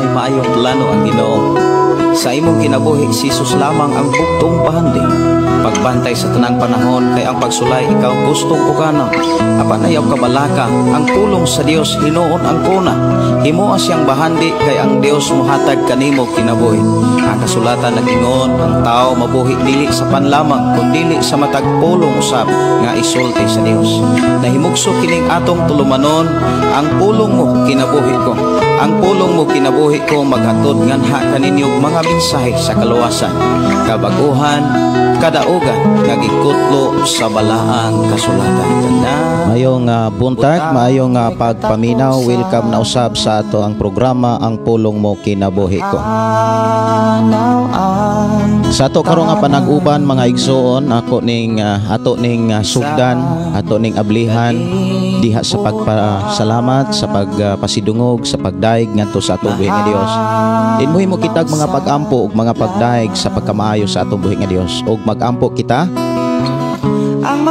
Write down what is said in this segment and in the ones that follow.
Dunay maayong plano ang Ginoo. Sa imong kinabuhi, si Jesus lamang ang bugtong bahandi. Pagbantay sa tanang panahon kay ang pagsulay ikaw gustong uganon. Apan ayaw kabalaka, ang pulong sa Dios hinuon ang kuna. Himoa siyang bahandi kay ang Dios mohatag kanimo kinabuhi. Ang kasulatan nag-ingon, ang tao mabuhi dili sa panlamang kundili sa matag pulong usab nga isulti sa Dios. Nahimugso kining atong tulumanon, ang pulong mo kinabuhi ko. Ang pulong mo kinabuhi ko maghatod nganha kaninyo mga mensahe sa kaluwasan, kabaguhan, kadaugan nga gikutlo sa balaang kasulatan. Maayong buntag, maayong pagpaminaw, welcome na usab sa ato ang programa Ang Pulong Mo Kinabuhi Ko. Sa ato karon nga panag-uban mga igsoon, ako ning ato ning sugdan, ato ning ablihan diha sa pagpasalamat, sa pagpasidungog, sa pagdaig ngadto sa atong buhi nga Dios. Din mo kitag mga pag-ampo ug mga pagdaig sa pagkamaayo sa atong buhi nga Dios. Ug mag-ampo kita,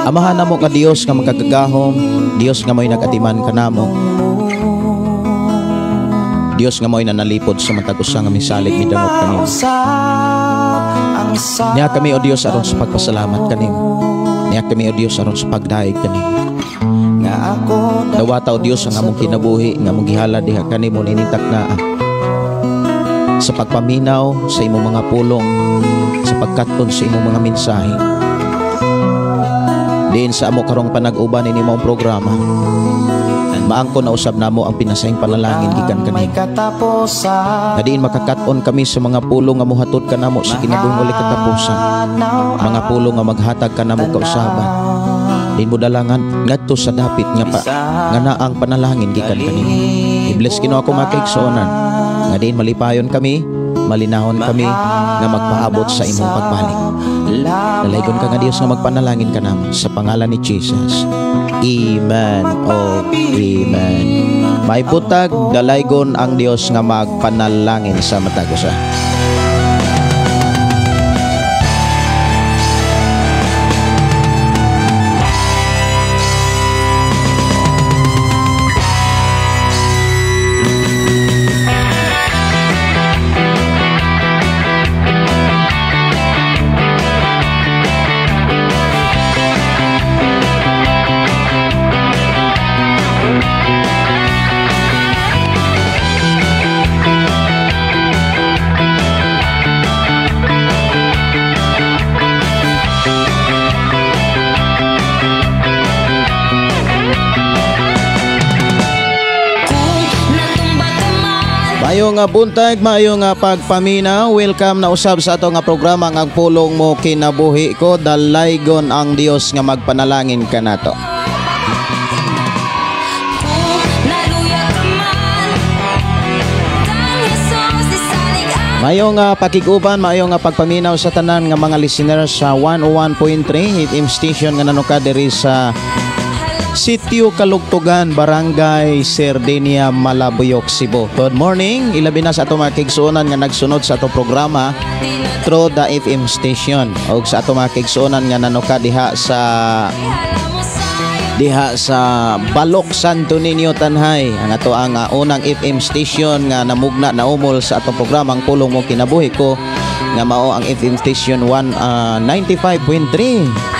Amahan namo nga Dios nga magkagagahom, Dios nga mo'y nag-atiman kanamo, Dios nga mo'y nanalipod sa matag usa nga misalig midangop kanimo. Niya kami o Dios aron sa pagpasalamat kanimo. Niya kami o Dios aron sa pagdaig kanimo. Dawata o Dios ang among kinabuhi nga among gihalad diha kanimo ninintak naa sa pagpaminaw sa imong mga pulong, sa pagkaton sa imong mga mensahe. Diin sa amo karong panag-uban ini maong programa, maangko na usab namo ang pinasahing panalangin gikan kanimo. Nga diin makakat-on kami sa mga pulong nga mohatod kanamo sa kinabuhing walay katapusan, mga pulong nga maghatag kanamo kausaban. Diin mo dalangan ngadto sa dapit nga nga naang panalangin gikan kanimo. I-bless Ginoo ako mga kaigsuonan nga diin malipayon kami, malinahon kami nga magpaabot sa imong pagbalik. Dalaygon ka nga Dios nga magpanalangin ka namo sa pangalan ni Jesus. Amen o amen. May butag, dalaygon ang Dios nga magpanalangin sa matag usa. Maayong buntag, maayong pagpaminaw. Welcome na usab sa ato nga programa ang Pulong Mo Kinabuhi Ko. Dalaygon ang Dios nga magpanalangin kanato. Maayong pakig-uban, maayong pagpaminaw sa tanan nga mga listeners sa 101.3 FM station nga nanuka diri sa Sitio Kalugtugan, Barangay Sardenia, Malabuyok, Cebu. Good morning. Ilabi na sa ato mga kaigsuonan nga nagsunod sa ato programa through the FM station. Og sa ato mga kaigsuonan nga nanuka diha sa Balok, Santo Niño, Tanjay. Ang ato ang unang FM station nga namugna naumol sa atong programa ang Pulong Mo Kinabuhi Ko nga mao ang FM station 95.3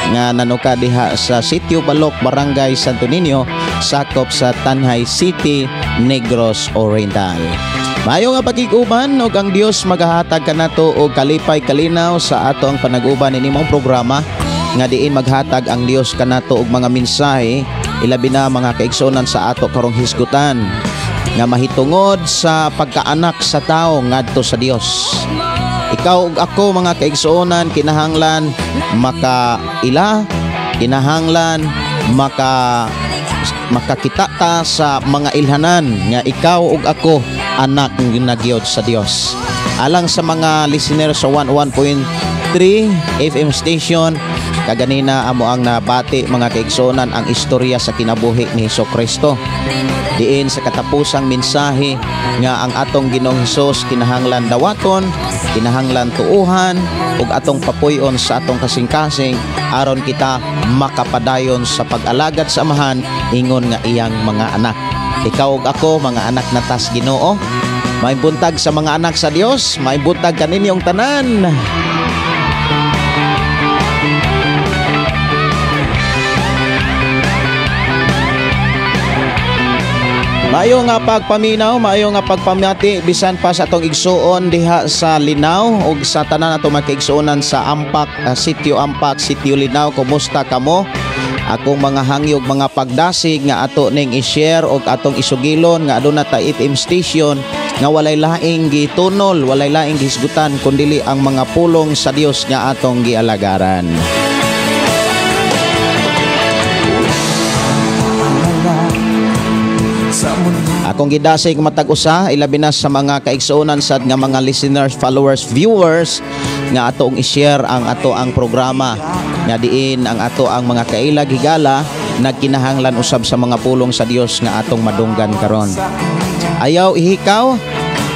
nga nanuka diha sa Sitio Balok, Barangay Santo Niño, sakop sa Tanjay City, Negros Oriental. Maayo nga pagkig-uban og ang Dios magahatag kanato og kalipay kalinaw sa ato ang panag-uban ini mong programa nga diin maghatag ang Dios kanato og mga mensahe, ilabi na mga kaigsuonan sa ato karong hisgutan nga mahitungod sa pagkaanak sa tao ngadto sa Dios. Ikaw ug ako mga kaigsuonan kinahanglan makaila, kinahanglan makakita ta sa mga ilhanan nga ikaw ug ako anak nagyod sa Dios. Alang sa mga listener sa 101.3 FM station, kaganina amo ang nabati mga kaigsuonan ang istorya sa kinabuhi ni Hesukristo. Diin sa katapusang mensahe nga ang atong Ginoong Hesus kinahanglan dawaton, kinahanglan tuuhan ug atong papuy-on sa atong kasing-kasing aron kita makapadayon sa pag-alagad sa Amahan ingon nga iyang mga anak. Ikaw ug ako mga anak na tas Ginoo, Maayong buntag sa mga anak sa Dios, maayong buntag kaninyong tanan. Maayo nga pagpaminaw, maayo nga pagpamati bisan pa sa atong igsuon diha sa Linaw ug sa tanan ato makaigsuonan sa Ampak, Sitio Ampak, Sitio Linaw. Kumusta kamo? Akong mga hangyog, mga pagdasig nga ato ning i-share og atong isugilon nga aduna ta FM station nga walay laing gitunol, walay laing gihisgutan kundili ang mga pulong sa Dios nga atong gialagaran. Akong gidasig matag usa, ilabi na sa mga kaigsuonan sad nga mga listeners, followers, viewers nga atong i-share ang ato ang programa nga diin ang ato ang mga kailag higala nagkinahanglan usab sa mga pulong sa Dios nga atong madunggan karon. Ayaw ihikaw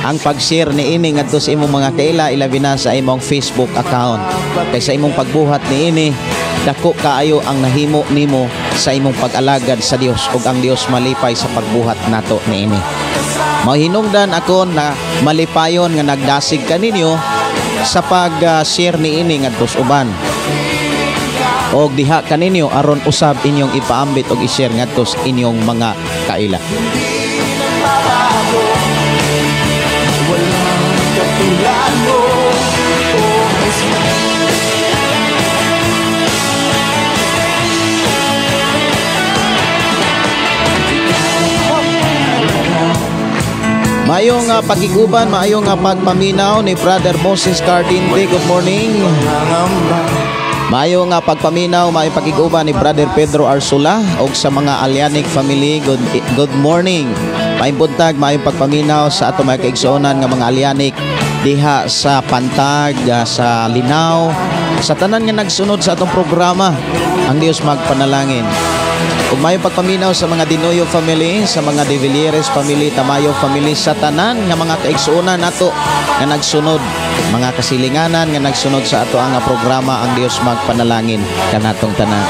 ang pag-share niini ngadto sa imong mga kaila, ilabi na sa imong Facebook account. Kay sa imong pagbuhat niini, dako kaayo ang nahimo nimo sa imong pag-alagad sa Dios ug ang Dios malipay sa pagbuhat nato niini. Mahinungdan ako na malipayon nga nagdasig kaninyo sa pag-share niini ngadto sa uban. Og diha kaninyo aron usab inyong ipaambit og i-share ngadto sa inyong mga kaila. Maayong pagiguban, maayong pagpaminaw ni Brother Moses Cardinde. Good morning. Maayong pagpaminaw, maayong pagiguban ni Brother Pedro Arsula og sa mga Alianic family. Good morning. Maayong buntag, maayong pagpaminaw sa ato mga kaigsuonan nga mga Alianic diha sa Pantag, sa Linaw, sa tanan nga nagsunod sa atong programa. Ang Dios magpanalangin. Ug maayong pagpaminaw sa mga Dinoyo family, sa mga De Villieres family, Tamayo family, sa tanan nga mga kaigsuonan nato nga nagsunod, mga kasilinganan nga nagsunod sa ato ang programa. Ang Dios magpanalangin kanatong tanan.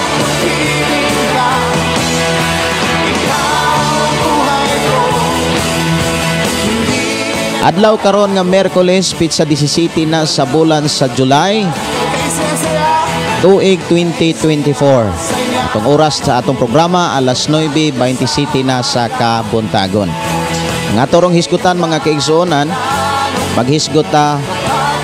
Adlaw karon nga Miyerkules, pitsa 17 na sa bulan sa July, tuig 2024. Atong oras sa atong programa alas 9:27 na sa kabuntagon. Ang atorong hisgutan mga kaigsuonan, maghisgot ta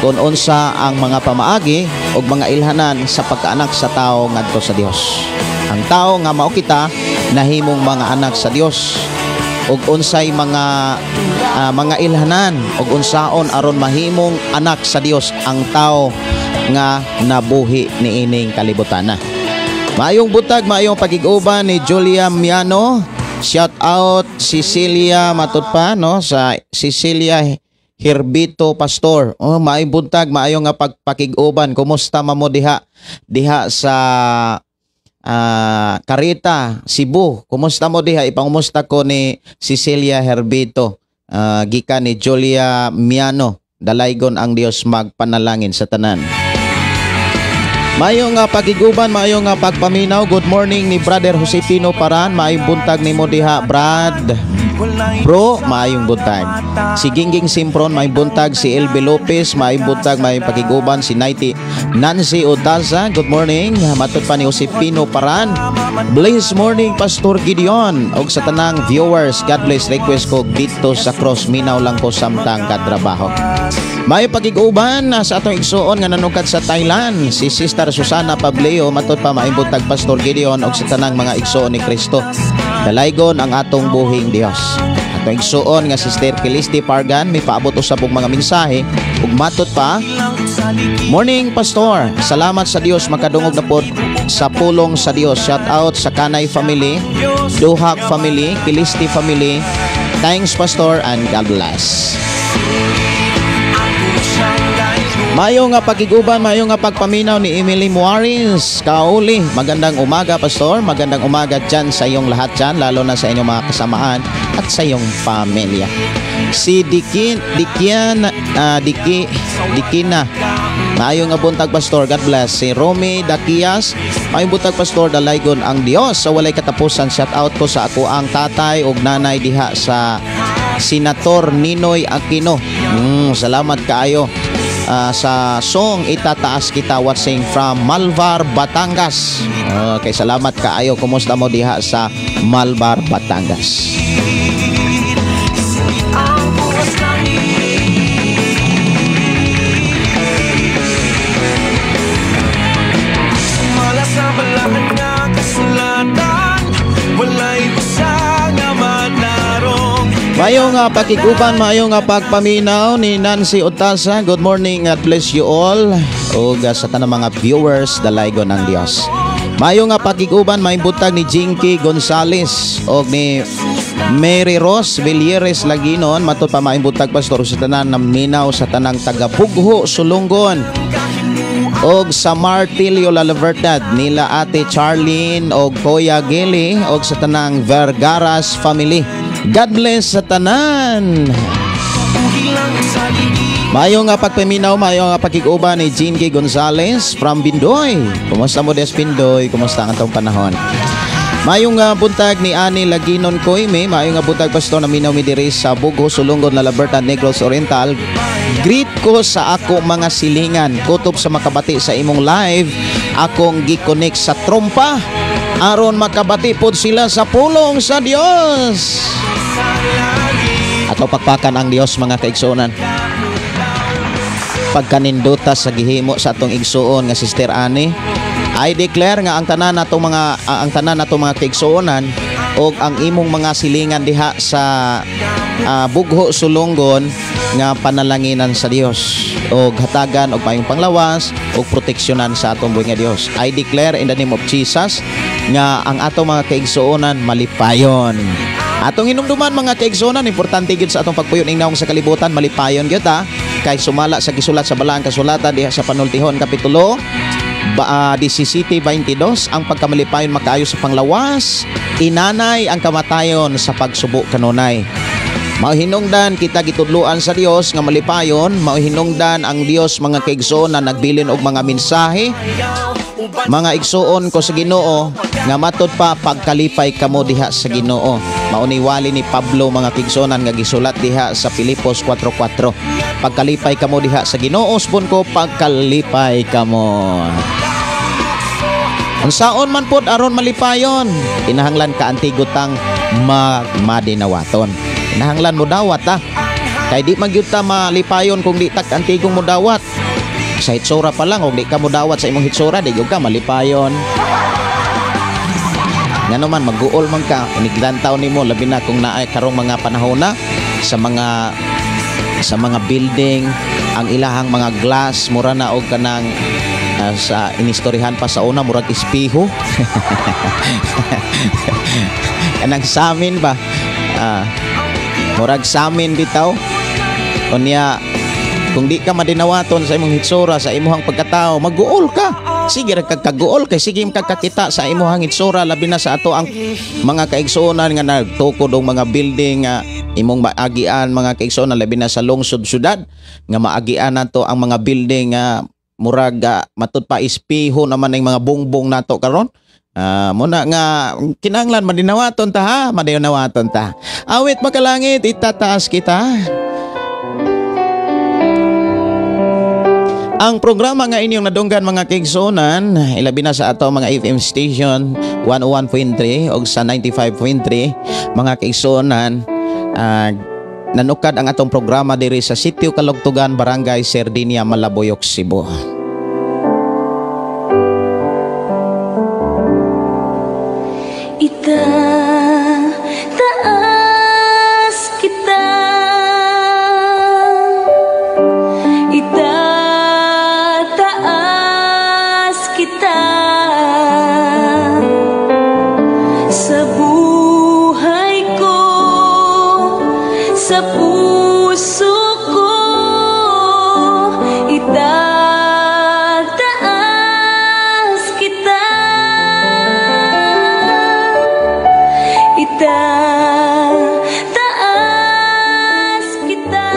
kung unsa ang mga pamaagi og mga ilhanan sa pagkaanak sa tao ngadto sa Dios. Ang tao nga mao kita nahimong mga anak sa Dios og unsay mga mga ilhanan og unsaon aron mahimong anak sa Dios ang tao nga nabuhi niining kalibutana. Maayong buntag, maayong pagig-uban ni Julia Miano. Shout out Cecilia Matutpa, no, sa Cecilia Herbito Pastor. Oh, maayong buntag, maayong nga pagpakig-uban. Kumusta mamo diha diha sa Carita, Cebu? Kumusta mo diha? Ipangumusta ko ni Cecilia Herbito, gikan ni Julia Miano. Dalaygon ang Dios magpanalangin sa tanan. Maayong pagiguban, maayong pagpaminaw. Good morning ni Brother Josepino Paran. Maayong buntag nimo diha, Brad. Bro, maayong buntag. Si Gingging Simpron, maayong buntag. Si LB Lopez, maayong buntag, maayong pagiguban. Si Nancy Otaza, good morning. Matod pa ni Josepino Paran. Bless morning, Pastor Gideon. Og sa tanang viewers, God bless. Request ko dito sa cross, minaw lang ko samtang katrabaho. May pagiguban sa atong igsuon nga nanukad sa Thailand, si Sister Susana Pableo. Matod pa maayong buntag, Pastor Gideon og sa tanang mga igsuon ni Kristo. Dalaygon ang atong buhing Dios. Atong igsuon nga Sister Kilisti Pargan may paabot usab og mga mensahe ug matod pa, morning Pastor, salamat sa Dios makadungog na pod sa pulong sa Dios. Shout out sa Kanay family, Duhak family, Kilisti family. Thanks Pastor and God bless. Mayo nga pagiguban, mayo nga pagpaminaw ni Emily Muaris Kauli. Magandang umaga, Pastor. Magandang umaga dyan sa iyong lahat dyan, lalo na sa inyong mga kasamaan at sa iyong pamilya. Si Dikina. Maayong nga buntag, Pastor. God bless. Si Romy Dakias. Maayong buntag, Pastor. Dalaygon ang Dios sa walay katapusan. Shout out ko sa ako ang tatay ug nanay diha sa Senator Ninoy Aquino. Salamat kaayo sa song "Itataas Kita," watching from Malvar, Batangas. Okay, salamat kaayo. Kumusta mo diha sa Malvar, Batangas? Ang buwas langit. Sumala sa balaan nga kasulatan, walay usa nga manarong. Maayong pakiguban, maayong pagpaminaw ni Nancy Otasa. Good morning at bless you all. O sa tanang mga viewers, dalaygon ang Dios. Maayong pakiguban, maayong buntag ni Jinky Gonzales o ni Mary Rose Villeres Laginon. Matod pa, maayong buntag, pastor, sa tanan na minaw sa tanang taga Bugho, Sulungon. Og sa Martillo La Libertad nila Ate Charlene og Kuya Gili og sa tanang Vergaras family. God bless sa tanan. Hilang sa liig. Maayong nga pagpaminaw, maayong nga pakiguban ni Jinky Gonzales from Bindoy. Kumusta mo des Bindoy? Kumusta ang atong panahon? Maayong nga buntag ni Ani Laginon Koime, maayong nga buntag, pastor, na minaw mi diri sa Bugho, Sulungon, La Libertad, Negros Oriental. Greet ko sa ako mga silingan, kutob sa makabati sa imong live, akong gi-connect sa trompa aron makabati pod sila sa pulong sa Dios. Ato pakpakan ang Dios, mga kaigsuonan, pagkaninduta sa gihimo sa atong igsuon nga Sister Ani. I declare nga ang tanan natong mga kaigsuonan og ang imong mga silingan diha sa Bugho, Sulungon nga panalanginan sa Dios og hatagan og maayong panglawas og proteksyonan sa atong buhi nga Dios. I declare in the name of Jesus nga ang atong mga kaigsuonan malipayon. Atong hinumduman, mga kaigsuonan, importante gyud sa atong pagpuyo ning nawong sa kalibutan, malipayon gyud ta kay sumala sa gisulat sa balaang kasulatan diha sa Panultihon kapitulo ba, 17:22, ang pagkamalipayon makaayo sa panglawas, inanay ang kamatayon sa pagsubo kanunay. Mao hinungdan kita gitudloan sa Dios nga malipayon, mao hinungdan ang Dios, mga kaigsoon, na nagbilin og mga mensahe. Mga igsuon ko sa Ginoo, nga matod pa pagkalipay kamo diha sa Ginoo. Mao ni wali ni Pablo, mga kaigsuonan, nga gisulat diha sa Filipos 4:4. Pagkalipay kamo diha sa Ginoo, usbon ko, pagkalipay kamo. Unsaon man pod aron malipayon? Kinahanglan kaantigo tang madinawaton. Kinahanglan mo dawat ta. Kay di man gyud ta malipayon kung di ta kaantigong mo dawat. Sa hitsura pa lang, kung di ka mo dawat sa imong hitsura, di gyud ka malipayon. Ngano man mag-uol man ka, iniglantaw nimo, labi na kung naay karong mga panahon na sa mga building, ang ilahang mga glass mura na og kanang sa inistoryahan pa sa una, murag espiho. Kanang samin ba? Murag samin bitaw. Unya kung di ka madinawaton sa imong hitsura, sa imong pagkatao, mag-uol ka. Sige ra kag kaguol kay sige kag kakita sa imong hitsura, labi na sa ato ang mga kaigsuonan nga nagtukod og mga building nga imong maagian, mga kaigsuonan, labi na sa lungsod syudad nga maagian nato ang mga building nga murag matud pa espiho naman ang mga bongbong nato karon. Muna nga kinahanglan madinawaton ta ha, madinawaton ta. Awit makalangit, itataas kita. Ang programa nga inyong nadunggan, mga kaigsuonan, ilabi na sa ato mga FM station 101.3 o sa 95.3, mga kaigsuonan, nanukad ang atong programa diri sa Sitio Kalugtugan, Barangay Sardinia, Malabuyoc, Cebu. Itataas kita, itataas kita sa buhay ko, sa puso ko, itataas kita, itataas kita.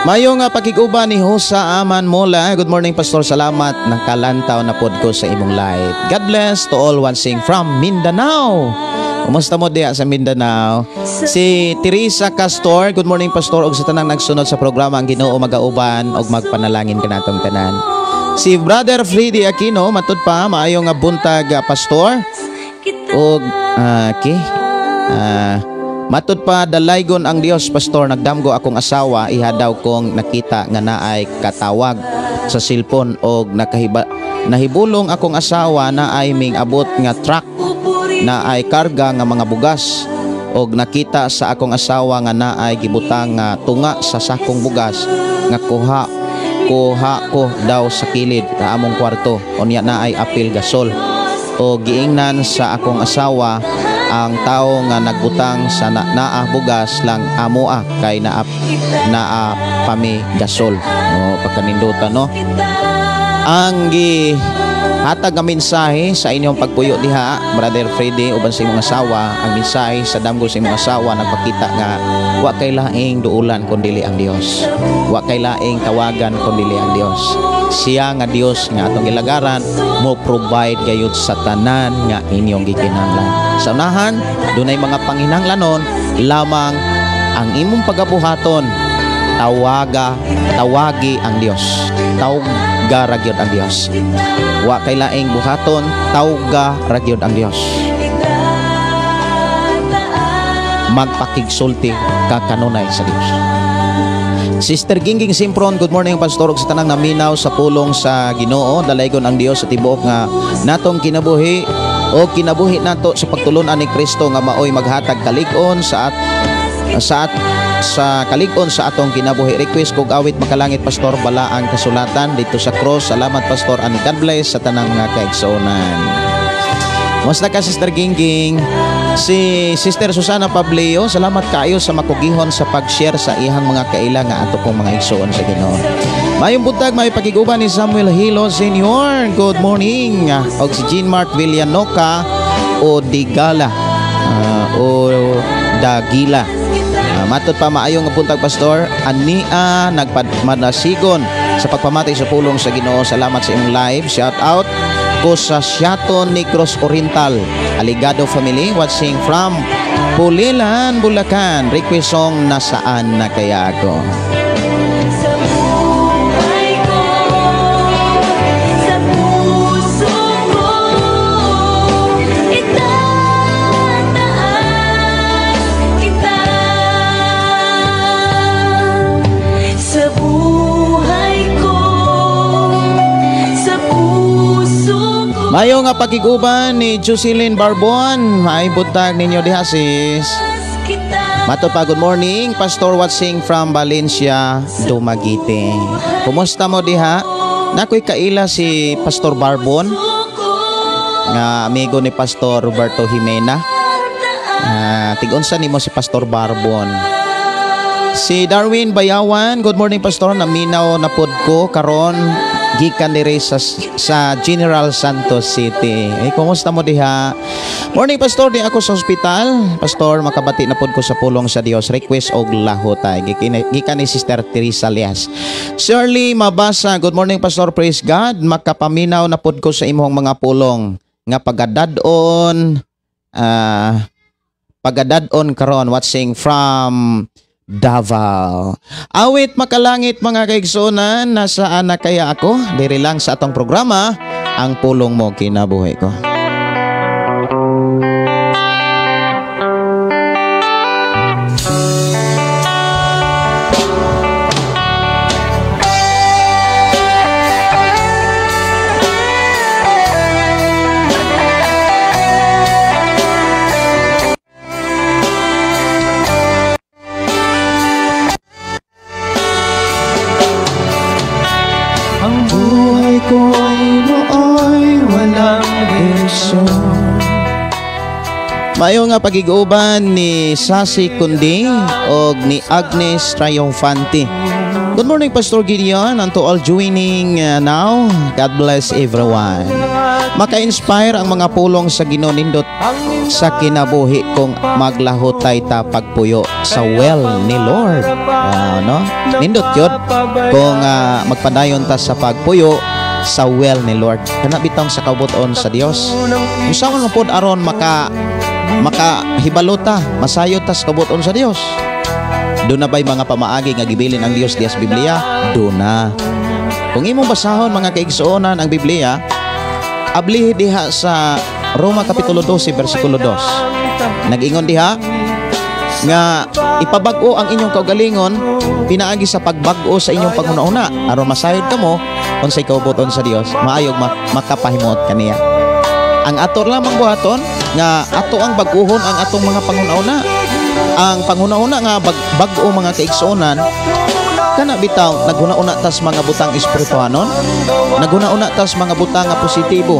Maayong nga pakiguban ni Hosa Aman Mola. Good morning, Pastor. Salamat. Nakalantaw na pod ko sa imong live. God bless to all watching from Mindanao. Kumusta mo diha sa Mindanao? Si Teresa Castor, good morning Pastor, ug sa tanang nagsunod sa programa, ang Ginoo magauban ug magpanalangin kanatong tanan. Si Brother Freddy Aquino, matud pa maayo nga buntag Pastor. Og okay. Matud pa dalaygon ang Dios Pastor, nagdamgo akong asawa, iha daw kong nakita nga naay katawag sa cellphone og nahibulong akong asawa na ay ming abot nga truck na ay karga nga mga bugas og nakita sa akong asawa nga naay gibutang nga tunga sa sakong bugas nga kuha ko daw sa kilid sa among kwarto, unya naay apil gasol o giingnan sa akong asawa ang tao nga nagbutang sa naa bugas lang amoa kay naa pami gasol. No, pagkanindutan, no. Ang gihatag nga mensahe sa inyong pagpuyo diha, Brother Freddy, uban sa imong asawa, ang mensahe sa damgo sa imong asawa nagpakita nga wa kay laing duulan kun dili ang Dios. Wa kay laing tawagan kun dili ang Dios. Siya nga Dios nga atong gilagaran mo provide gayud sa tanan nga inyong gikinahanglan. Sa unahan, dunay mga panginahanglanon lamang ang imong pagabuhaton, tawagi ang Dios. Tawga ra gyud ang Dios. Wa kay laing buhaton, tawga ra gyud ang Dios. Magpakigsulti ka kanunay sa Dios. Sister Gingging Simpron, good morning Pastor, ug sa tanang naminaw sa pulong sa Ginoo. Dalaygon ang Dios sa tibuok nga natong kinabuhi o kinabuhi nato sa pagtulunan ni Kristo nga maoy maghatag kalig-on sa kalig-on sa atong kinabuhi. Request kog awit makalangit Pastor, balaang kasulatan dito sa cross. Salamat Pastor and God bless sa tanang nga kaigsuonan. Kumusta ka Sister Gingging? Si Sister Susana Pableo, salamat kaayo sa makugihon sa pag-share sa ihang mga kaila nga ato kong mga igsuon sa Ginoo. Mayong buntag, may pakiguban ni Samuel Hilo Senior. Good morning. Og si Jean Mark Villanoca o Digala o Dagila. Matod pa maayo nga buntag Pastor, ania nagpadmanasigon sa pagpamati sa pulong sa Ginoo. Salamat sa imong live. Shout out ko sa Siaton Negros Oriental, Aligado family watching from Pulilan, Bulacan. Request song Nasaan Na Kaya Ako. Sa buhay ko, sa puso ko, itataas kita. Sa buhay ko, sa puso ko. Mayo nga pakiguban ni Jocelyn Barbon. May buntag ninyo diha sis. Mato pa, good morning Pastor watching from Valencia, Dumaguete. Kumusta mo diha? Nakoy kaila si Pastor Barbon nga amigo ni Pastor Roberto Jimena. Tig-unsa nimo si Pastor Barbon? Si Darwin Bayawan, good morning Pastor, naminaw na pod ko karon gikan diri sa General Santos City. Eh, kumusta mo diha? Morning Pastor, di ako sa ospital. Pastor, makabati na pod ko sa pulong sa Dios. Request og lahotay. Gikan ni Sister Teresa Lias. Shirley Mabasa, good morning Pastor, praise God. Makapaminaw na pod ko sa imong mga pulong nga pagadad-on karon, watching from Davao. Awit makalangit mga kaigsunan, nasaan na kaya ako? Diri lang sa atong programa, Ang Pulong Mo Kinabuhi Ko. Mayo nga pagiguban ni Sasi Kundi og ni Agnes Triumphante. Good morning Pastor Gideon and to all joining now. God bless everyone. Maka-inspire ang mga pulong sa Ginoo nindot sa kinabuhi kong maglahutay ta pagpuyo sa well ni Lord. Wow, no? Nindot yun kung magpadayon ta sa pagpuyo sa well ni Lord. Kana bitong sa kabuton sa Dios. Usaon man pod aron maka Makahibalo ta, masayod ta sa kabuoton sa Dios. Doon na ba'y mga pamaagi nga gibilin ang Dios diya sa Biblia? Doon na. Kung imong basahon mga kaigsuonan ang Biblia, ablihi diha sa Roma Kapitulo 12, versikulo 2. Nag-ingon diha nga ipabag-o ang inyong kaugalingon pinaagi sa pagbag-o sa inyong panghuna-huna aron masayod kamo unsay kaubuton sa Dios, maayog makapahimuot kaniya. Ang ato lamang buhaton nga ato ang bag-uhon ang atong mga panghuna-huna. Ang panghuna-huna nga bag-o mga kaigsuonan, kana bitaw naghuna-huna tas mga butang espirituhanon, naghuna-huna tas mga butang nga positibo.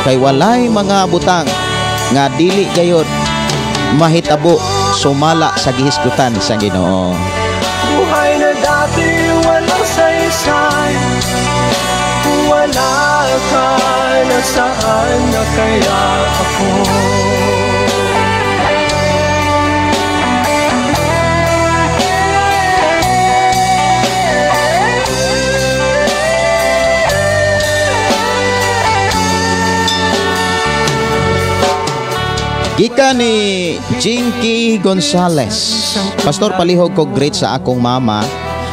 Kay walay mga butang nga dili gayod mahitabo sumala sa gihisgutan sa Ginoo. Buhay na dati walang saysay, wala ka na, saan na kaya ako? Gikan ni Jinky Gonzales. Pastor, palihog ko great sa akong mama,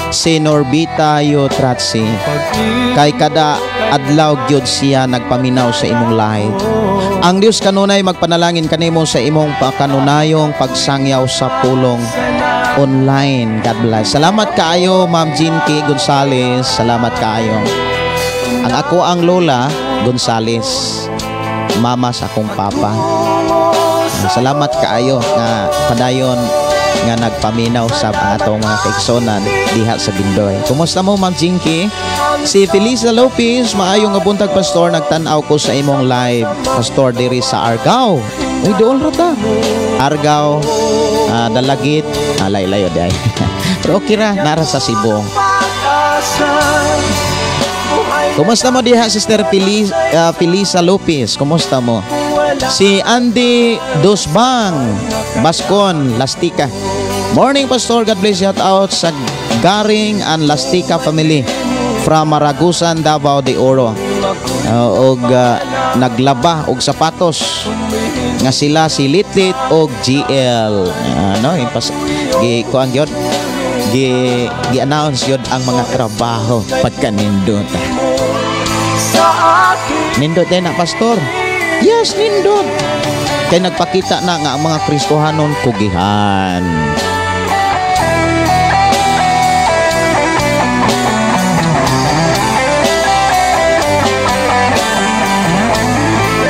si Norbita Yotratsi. Kay kada adlaw gyud siya nagpaminaw sa imong live. Ang Dios kanunay magpanalangin kanimo sa imong pakanunayong pagsangyaw sa pulong online. God bless. Salamat kaayo, Ma'am Jinky Gonzales. Salamat kaayo. Ang ako ang Lola Gonzales, mama sa akong papa. Salamat kaayo nga padayon nga nagpaminaw sa atong mga kaigsonan diha sa Bindoy. Kumusta mo, Ma'am Jinky? Si Felisa Lopez, maayong nga buntag, Pastor, nagtan-aw ko sa imong live, Pastor, diri sa Argao. Uy, dool ra ta. Argao, Dalagit, lay-layo di ay. Pero okay ra, nara sa Cebu. Kumusta mo diha, Sister Felisa Lopez? Kumusta mo? Si Andy Dosbang Bascon, Lastika. Morning, Pastor. God bless you. Shout out sa Garing and Lastika family from Maragusan, Davao de Oro. Og naglaba og sapatos nga sila si Litlit og GL. Ano, gi kuan gyud, gi-announce gyud ang mga trabaho pagkanindot. Nindot din na, Pastor. Yes, nindot. Kay nagpakita na nga ang mga Kristohanon kugihan.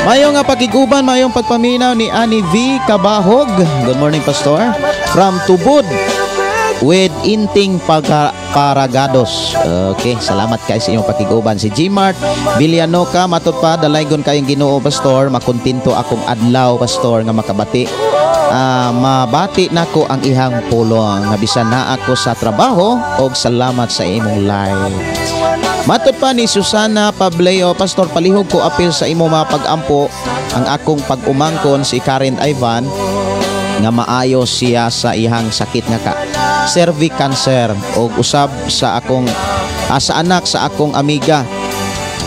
Mayo nga pakiguban, mayong pagpaminaw ni Annie V. Kabahog. Good morning, Pastor. From Tubod with Inting Paragados. Okay, salamat kay sa inyong pakiguban. Si Gmart Villanoca, matod pa, dalaygon kayong Ginoo, Pastor. Makontento akong adlaw, Pastor, nga makabati. Mabati nako ang ihang pulong. Nga bisan na ako sa trabaho og salamat sa imong live. Matod pa ni Susana Pableo, Pastor, palihog ko apil sa imo mga pag-ampo ang akong pag-umangkon si Karen Ivan nga maayo siya sa ihang sakit nga ka cervix cancer og usab sa akong sa anak sa akong amiga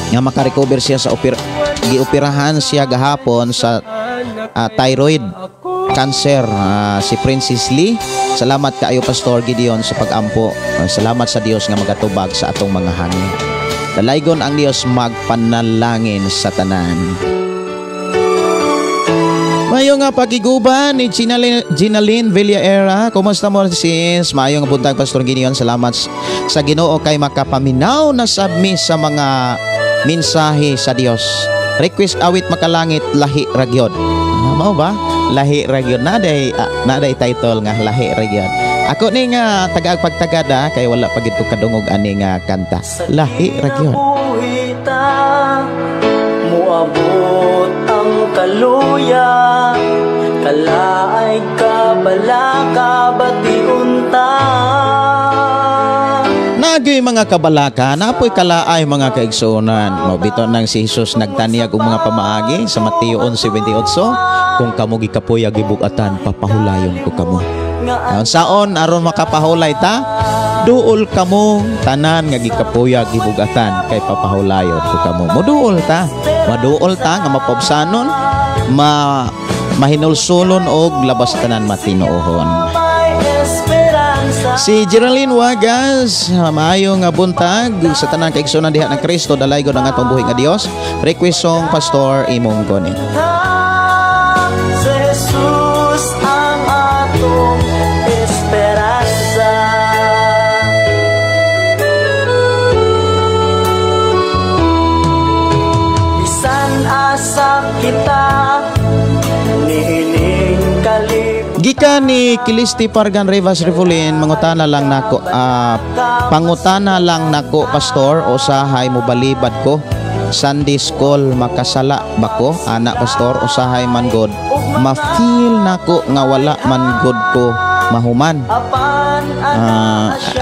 nga makarecover siya sa gioperahan siya gahapon sa thyroid cancer, si Princess Lee. Salamat kaayo, Pastor Gideon, sa pag-ampo. Salamat sa Dios nga magatubag sa atong mga hangyo. Dalaygon ang Dios magpanalangin sa tanan. Mayo nga pakiguban ni Ginaline Villaera. Kumusta mo, sis? Mayo nga buntag, Pastor Gideon. Salamat sa Ginoo kay makapaminaw na sabmi sa mga mensahe sa Dios. Request awit makalangit lahi ragyod. Mao ba? Lahi ragyod na day title nga lahi ragyod. Ako ni nga tagaag pagtagada kay wala pa gid ko kadungog ani nga kanta. Lahi ragyod. Muabot ang kaluya, kalaay kabalaka, bati unta. Nagay mga kabalaka, napoy kalaay mga kaigsuonan. Maubito nang si Jesus nagtanyag og mga pamaagi sa Mateo 11:28, kung kamo gikapoy gibugatan, papahulayon ko kamo. Saon aron makapahulay ta? Duol kamo tanan nga gikapoy gibugatan kay papahulayon ko kamo. Moduol ta, maduol ta nga mapobsanon, ma Mahinulsulon og labas tanan matinuohon. Si Geraldine Wagas, maayo nga buntag sa tanang kaigsunan diha ng Kristo, dalaygon ang atong buhi nga Dios. Request song, Pastor, imong guni. Sa Jesus ang atong esperanza. Bisan asa kita niining kalib. Gikan ni Kilisti Pargan Rivas Revolin, mangutana lang nako, pangutana lang nako, Pastor, usahay mobalibad ko Sunday school, makasala ba ko ana, Pastor? Usahay man god ma-feel nako nga wala man god ko mahuman.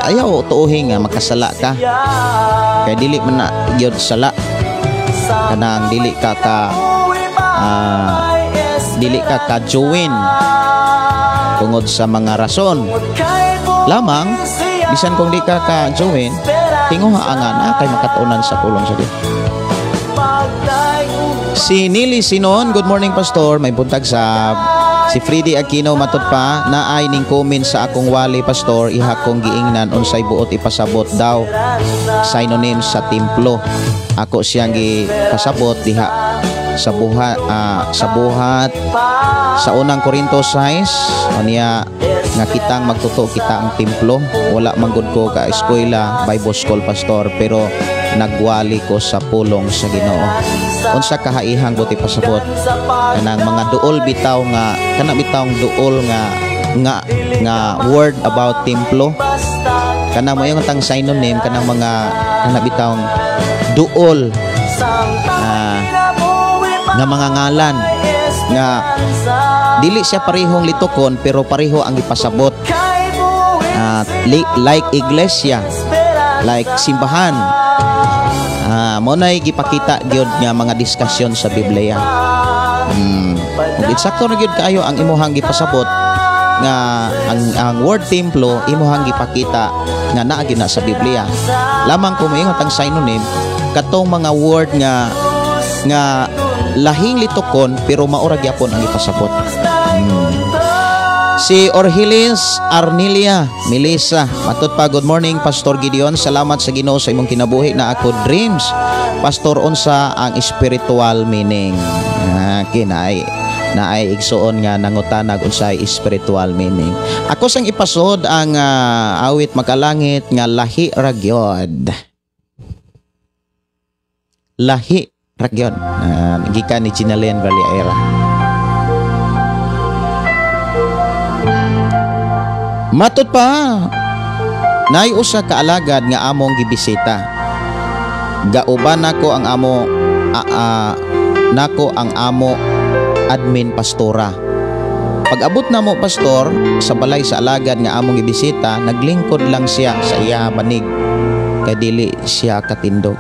Ayaw tuohi nga makasala ka kay dili man na gyud sala kanang dili ka ka join tungod sa mga rason lamang. Bisan kung di ka ka join, tinguha nga na kay makatunan sa pulong sa Dios. Si Nili Sinon, good morning, Pastor, may buntag sa si Freddy Aquino. Matod pa, naay ning comment sa akong wali, Pastor, iha kong giingnan unsay buot ipasabot daw synonym sa templo. Ako siyang gipasabot diha sa buhat sa Unang Korinto 6 unya nga kitang magtotoo kita ang templo. Wala man gud ko ka eskwela, Bible school, Pastor, pero nagwali ko sa pulong sa Ginoo. Unsa kahaihang buot ipasabot kanang mga duol bitaw nga kana bitawng duol nga nga nga word about templo, kana mo yung tang synonym, kanang mga kana bitawng duol nga mga ngalan nga dili siya parehong litukon pero pareho ang ipasabot, like iglesia, like simbahan. Mo nay gipakita gyud nga mga diskusyon sa Biblia. Ug eksakto na gyud kaayo ang imuhang gipasabot nga ang word templo, imuhang gipakita nga naa gyud na sa Biblia. Lamang kung moingon tang synonym, katong mga word nga nga lahing litukon pero maura gyapon ang ipasabot. Si Orhilis Arnilia Melissa, matod pa, good morning, Pastor Gideon, salamat sa Ginoo sa imong kinabuhi na ako dreams. Pastor, unsa ang spiritual meaning? Kinay naay igsuon nga nangutanag unsay spiritual meaning. Ako sang ipasod ang awit Makalangit nga "Lahi Ra Gyud". "Lahi Ra Gyud". Gikan ni Ginalyn Valiera. Matod pa, naay usa ka alagad nga among gibisita. Gauban nako ang amo nako ang amo admin pastora. Pag-abot namo, Pastor, sa balay sa alagad nga among gibisita, naglingkod lang siya sa iya banig kay dili siya katindog.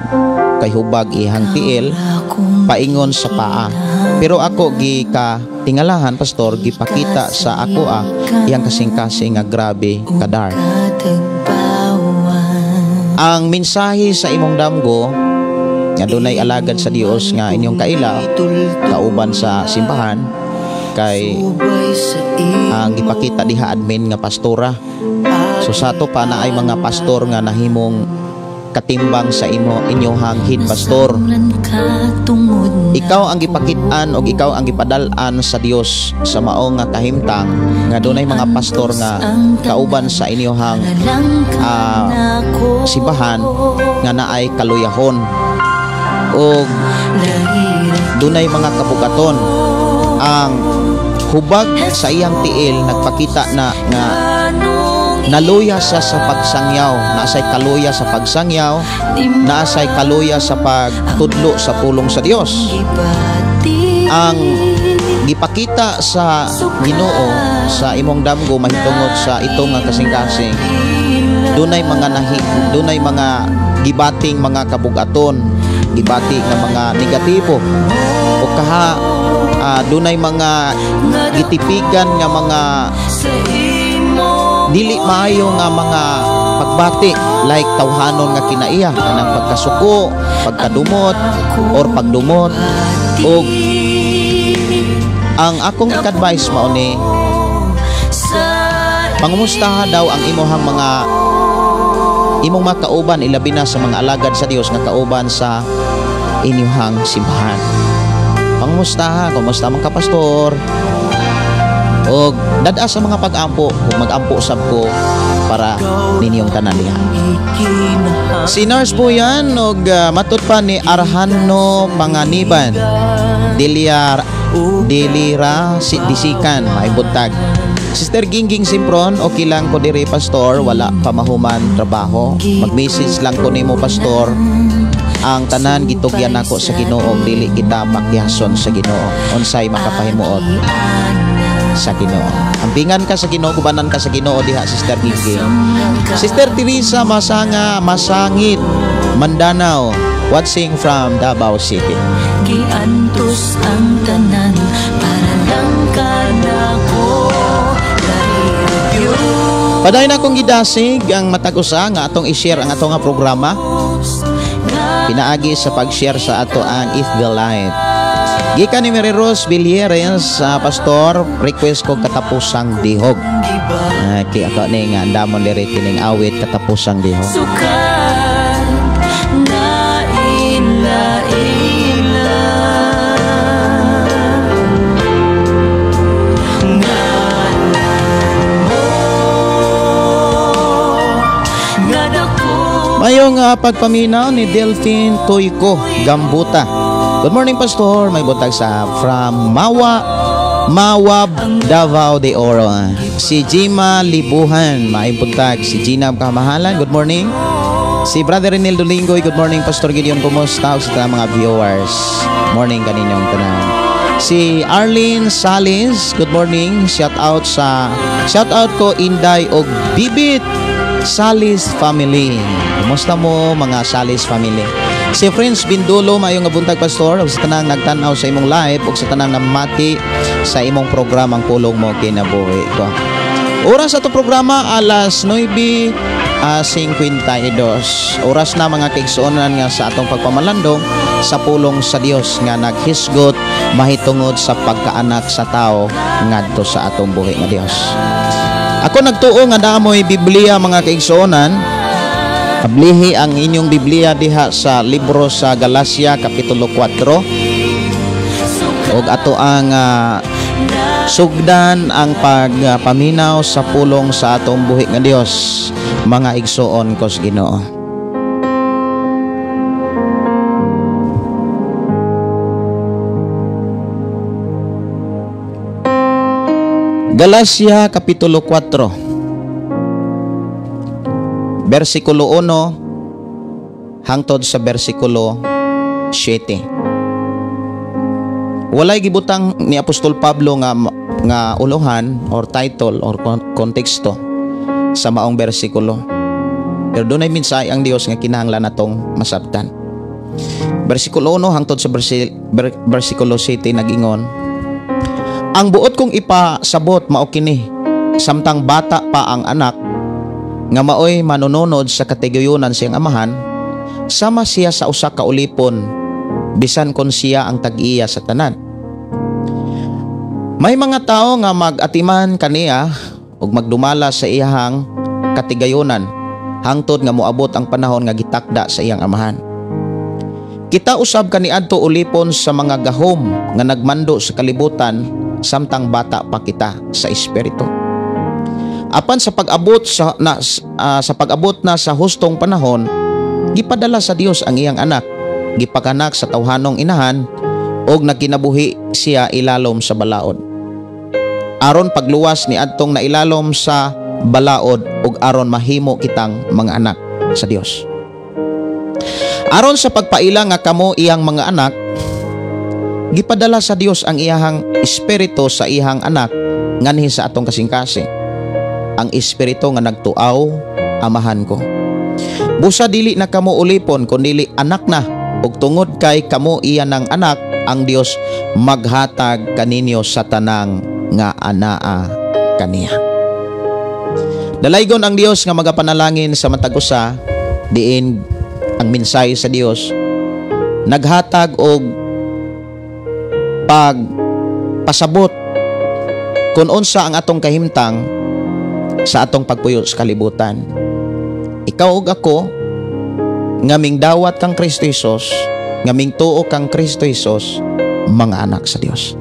Kay hubag ihang tiil paingon sa paa. Pero ako gi ka tingalahan, Pastor, gipakita sa ako iyang kasing-kasing nga grabe ka dark. Ang mensahe sa imong damgo nga dunay alagad sa Dios nga inyong kaila kauban sa simbahan kay ang gipakita diha admin nga pastora. So sa ato pa na ay mga pastor nga nahimong katimbang sa imo inyohang head pastor. Ikaw ang gipakit-an og ikaw ang gipadal-an sa Dios sa mao nga kahimtang nga dunay mga pastor nga kauban sa inyohang simbahan nga naay kaluyahon og dunay mga kabugaton. Ang hubag sa iyang tiil nagpakita na nga naluya siya sa pagsangyaw, naasay kaluya sa pagsangyaw, naasay kaluya sa pagtudlo sa pulong sa Dios. Ang gipakita sa Ginoo sa imong damgo mahitungod sa ito nga kasing-kasing, dunay mga gibating mga kabugaton, gibati nga mga negatibo o kaha dunay mga gitipigan nga mga dili maayo nga mga pagbati, like tawhanon nga kinaiya, kanang pagkasuko, pagkadumot or pagdumot. Og Ang akong ik-advise mao ni pangumustaha daw ang imuhang mga imong mga kauban, ilabi na sa mga alagad sa Dios nga kauban sa inyuhang simbahan. Pangumustaha, kumusta man ka, pastor? Og dad-a sa mga pag-ampo, ug mag-ampo sab ko para ninyong tanan diha. Si Nurse po yan, og matut pa ni Arhano Panganiban, Diliar Dilira si Disikan, may buntag. Sister Gingging Simpron, okay lang ko diri, pastor, wala pa mahuman trabaho. Mag-message lang ko nimo, pastor. Ang tanan gitugyan nako sa Ginoo, dili kita pakyason sa Ginoo. Unsay makapahimuot sa Ginoo. Ampingan ka sa Ginoo, gubanan ka sa Ginoo diha, Sister Gingging. Sister Teresa Masanga Masangit, Mandanao, watching from Davao City. Giantos ang tanan para lang kanako. Padayon akong gidasig ang matag usa nga atong i-share ang atong nga programa pinaagi sa pag-share sa ato ang If the Light. Gikan ni Mary Rose Villeres sa pastor, request ko Katapusang Dihog. Kay ako ni nga andamon diri kining awit Katapusang Dihog. Sukat na ila-ila ngalan mo nga dako. Mayong pagpaminaw ni Delphine Toyko Gambuta. Good morning, pastor, may buntag sa from Mawa Mawab, Davao de Oro. Si Jima Libuhan, may buntag. Si Gina Kamahalan, good morning. Si Brother Renil Dolingoy, good morning, Pastor Gideon, kumusta sa tanang mga viewers. Morning kaninyong tanan. Si Arlene Salis, good morning. Shout out ko Inday og Bibit Salis family. Kumusta mo mga Salis family? Si Prince Bindulo, maayong nga buntag, pastor, ug sa tanang nagtan-aw sa imong live ug sa tanang namati sa imong programang Pulong Mo Kinabuhi Ko. Oras ato programa alas 9:52. Oras na, mga kaigsuonan, nga sa atong pagpamalandong sa pulong sa Dios nga naghisgot mahitungod sa pagkaanak sa tao ngadto sa atong buhi nga Dios. Ako nagtuo nga naa moy Biblia, mga kaigsuonan. Ablihi ang inyong Biblia diha sa libro sa Galacia kapitulo 4 ug ato ang sugdan ang pagpaminaw sa pulong sa atong buhi nga Dios, mga igsuon ko sa Ginoo. Galacia kapitulo 4 versikulo 1 hangtod sa versikulo 7. Walay gibutang ni Apostol Pablo nga nga ulohan or title or konteksto sa maong bersikulo. Pero dunay mensahe ang Dios nga kinahanglan natong masabtan. Bersikulo 1 hangtod sa bersikulo 7 nagingon, "Ang buot kong ipasabot mao kini, samtang bata pa ang anak nga maoy manununod sa katigayunan siyang amahan, sama siya sa usa ka ulipon bisan kon siya ang tag-iya sa tanan. May mga tao nga mag-atiman kaniya ug magdumala sa iyahang katigayunan hangtod nga moabot ang panahon nga gitakda sa iyang amahan. Kita usab kaniadto ulipon sa mga gahom nga nagmando sa kalibutan samtang bata pa kita sa espiritu. Apan sa pag-abot na sa hustong panahon, gipadala sa Dios ang iyang anak, gipakanak sa tawhanong inahan og nagkinabuhi siya ilalom sa balaod. Aron pagluwas ni adtong nailalom sa balaod ug aron mahimo kitang mga anak sa Dios. Aron sa pagpaila nga kamo iyang mga anak, gipadala sa Dios ang iyahang espiritu sa iyang anak nganhi sa atong kasing-kasing. Ang espiritu nga nagtuaw, amahan ko. Busa dili na kamo ulipon kundili anak na, ug tungod kay kamo iya ng anak, ang Dios maghatag kaninyo sa tanang nga anaa kaniya." Dalaygon ang Dios nga magapanalangin sa matag usa, diin ang mensahe sa Dios naghatag og pagpatindog Pasabot kung unsa ang atong kahimtang sa atong pagpuyo sa kalibutan. Ikaw ug ako nga mingdawat kang Kristo Hesus, nga mingtuo kang Kristo Hesus, mga anak sa Dios.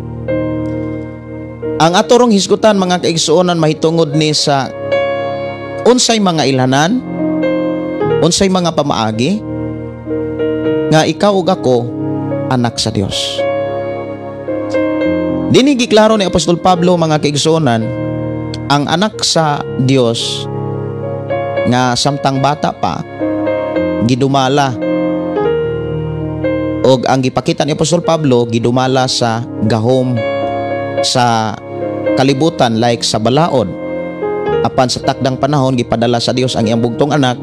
Ang ato rong hisgutan, mga kaigsuonan, mahitungod ni sa unsay mga ilhanan, unsay mga pamaagi nga ikaw ug ako anak sa Dios. Dinhi giklaro ni Apostol Pablo, mga kaigsuonan, ang anak sa Dios nga samtang bata pa gidumala, og ang gipakita ni Apostol Pablo, gidumala sa gahom sa kalibutan, like sa balaod, apan sa takdang panahon gipadala sa Dios ang iyang bugtong anak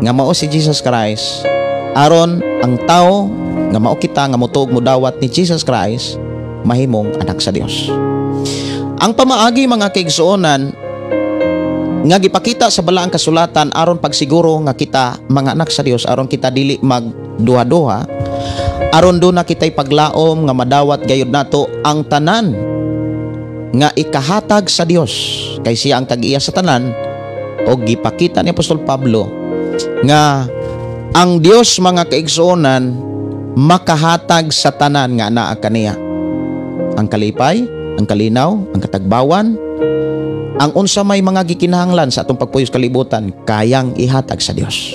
nga mao si Jesus Christ, aron ang tao nga mao kita nga motuo, modawat ni Jesus Christ, mahimong anak sa Dios. Ang pamaagi, mga kaigsuonan, nga gipakita sa Balaang Kasulatan aron pagsiguro nga kita mga anak sa Dios, aron kita dili magduha-duha, aron duna kitay paglaom nga madawat gayud nato ang tanan nga ikahatag sa Dios, kay siya ang tag-iya sa tanan, og gipakita ni Apostol Pablo nga ang Dios, mga kaigsuonan, makahatag sa tanan nga naa kaniya: ang kalipay, ang kalinaw, ang katagbawan, ang unsa may mga gikinahanglan sa atong pagpuyo sa kalibutan, kayang ihatag sa Dios.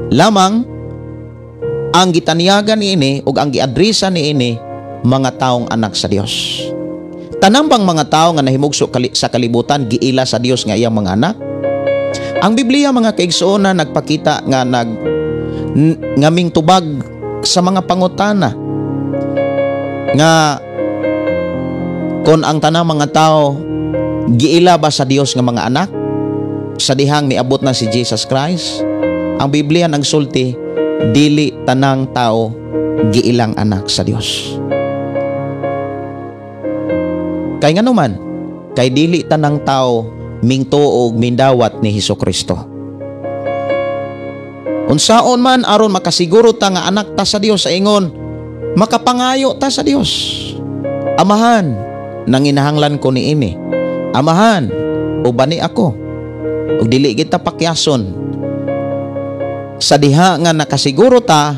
Lamang ang gitaniyagan niini ug ang giadresa niini, mga taong anak sa Dios. Tanan bang mga tao nga nahimugso sa kalibutan giila sa Dios nga iyang mga anak? Ang Biblia, mga kaigsuonan, nagpakita nga ngaming tubag sa mga pangutana nga kon ang tanang mga tao giila ba sa Dios nga mga anak sa dihang miabot na si Jesus Christ. Ang Biblia nagsulti, dili tanang tao giilang anak sa Dios. Kay nganuman? Kay dili tanang tao mingtuo og mindawat ni Hesus Kristo. Unsaon man aron makasiguro ta nga anak ta sa Dios? Sa ingon, makapangayo ta sa Dios. "Amahan, nanginahanglan ko niini. Amahan, ubani ako." Ug dili kita pakyason sa diha nga nakasiguro ta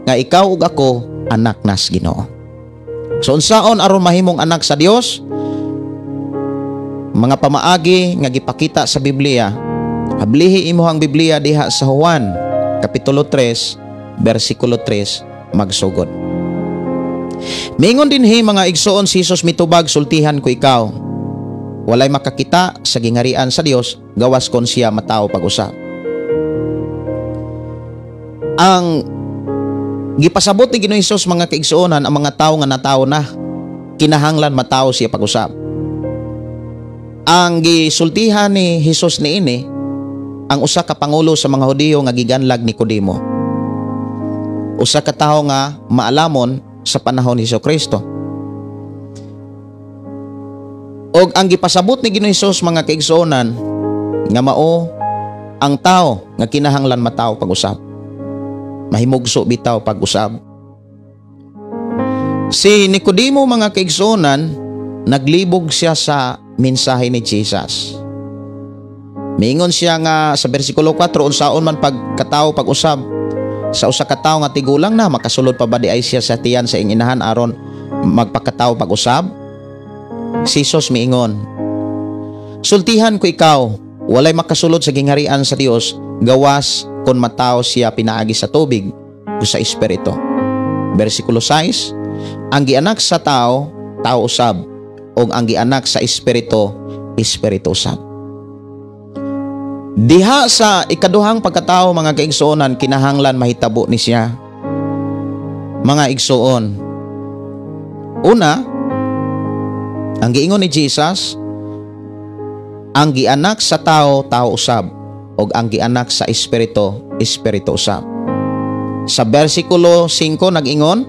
nga ikaw ug ako anak nas Ginoo. So unsaon aron mahimong anak sa Dios? Mga pamaagi nga gipakita sa Biblia. Ablihi imo ang Biblia diha sa Juan kapitulo 3 bersikulo 3 magsugod. Mingon dinhi, mga igsoon, si Jesus mitubag, "Sultihan ko ikaw. Walay makakita sa gingarian sa Dios gawas kon siya matawo pag-usab." Ang gipasabot ni Ginoong Hesus, mga kaigsuonan, ang mga tawo nga natawo na kinahanglan matawo siya pag-usab. Ang gisultihan ni Hesus niini ang usa ka pangulo sa mga Hudiyo nga giganlag Nicodemo. Usa ka tawo nga maalamon sa panahon ni Hesus Kristo. Og ang gipasabot ni Ginoong Hesus, mga kaigsuonan, nga mao ang tao nga kinahanglan matawo pag-usab. Mahimugso bitaw pag-usab. Si Nicodemo, mga kaigsuonan, naglibog siya sa mensahe ni Jesus. Miingon siya nga sa bersikulo 4, "Unsaon man pagkatao pag-usab sa usa ka tawo nga tigulang na? Makasulod pa ba diay siya sa tiyan sa iyang inahan aron magpakatao pag-usab?" Si Jesus miingon, "Sultihan ko ikaw, walay makasulod sa gingharian sa Dios gawas kon matawo siya pinaagi sa tubig o sa Espiritu." Bersikulo 6, "Ang gianak sa tao, tao usab, ug ang gianak sa Espiritu, espiritu usab." Diha sa ikaduhang pagkatao, mga kaigsuonan, kinahanglan mahitabo ni siya. Mga igsuon. Una, ang giingon ni Jesus, ang gianak sa tao, tao usab, ug ang gianak sa Espiritu, espiritu usab. Sa bersikulo 5 nag-ingon,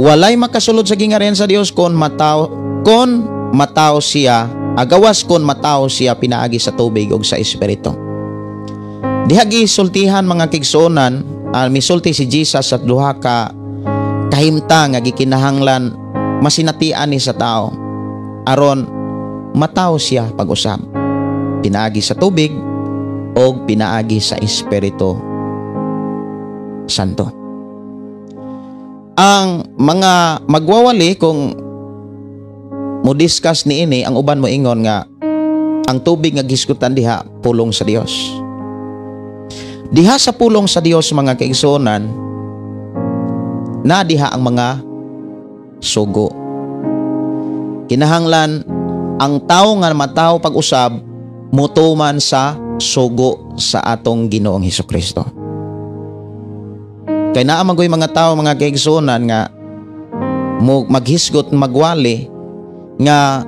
"Walay makasulod sa gingarian sa Dios kon matawo siya, agawas kon matawo siya pinaagi sa tubig ug sa Espiritu." Diha gisultihan, mga kaigsuonan, misulti si Jesus sa duha ka kahimtang nga gikinahanglan masinatian ni sa tao aron matawo siya pag-usab, pinaagi sa tubig o pinaagi sa Espiritu Santo. Ang mga magwawali, kung mo discuss niini, ang uban mo ingon nga ang tubig nga gisgutan diha pulong sa Dios. Diha sa pulong sa Dios, mga kaigsuonan, na diha ang mga sugo. Kinahanglan ang tao nga matawo pag-usab mutuman sa sugo sa atong Ginoong Hesukristo. Kay naa man goy mga tao, mga kaigsuonan, nga mo maghisgot, magwali nga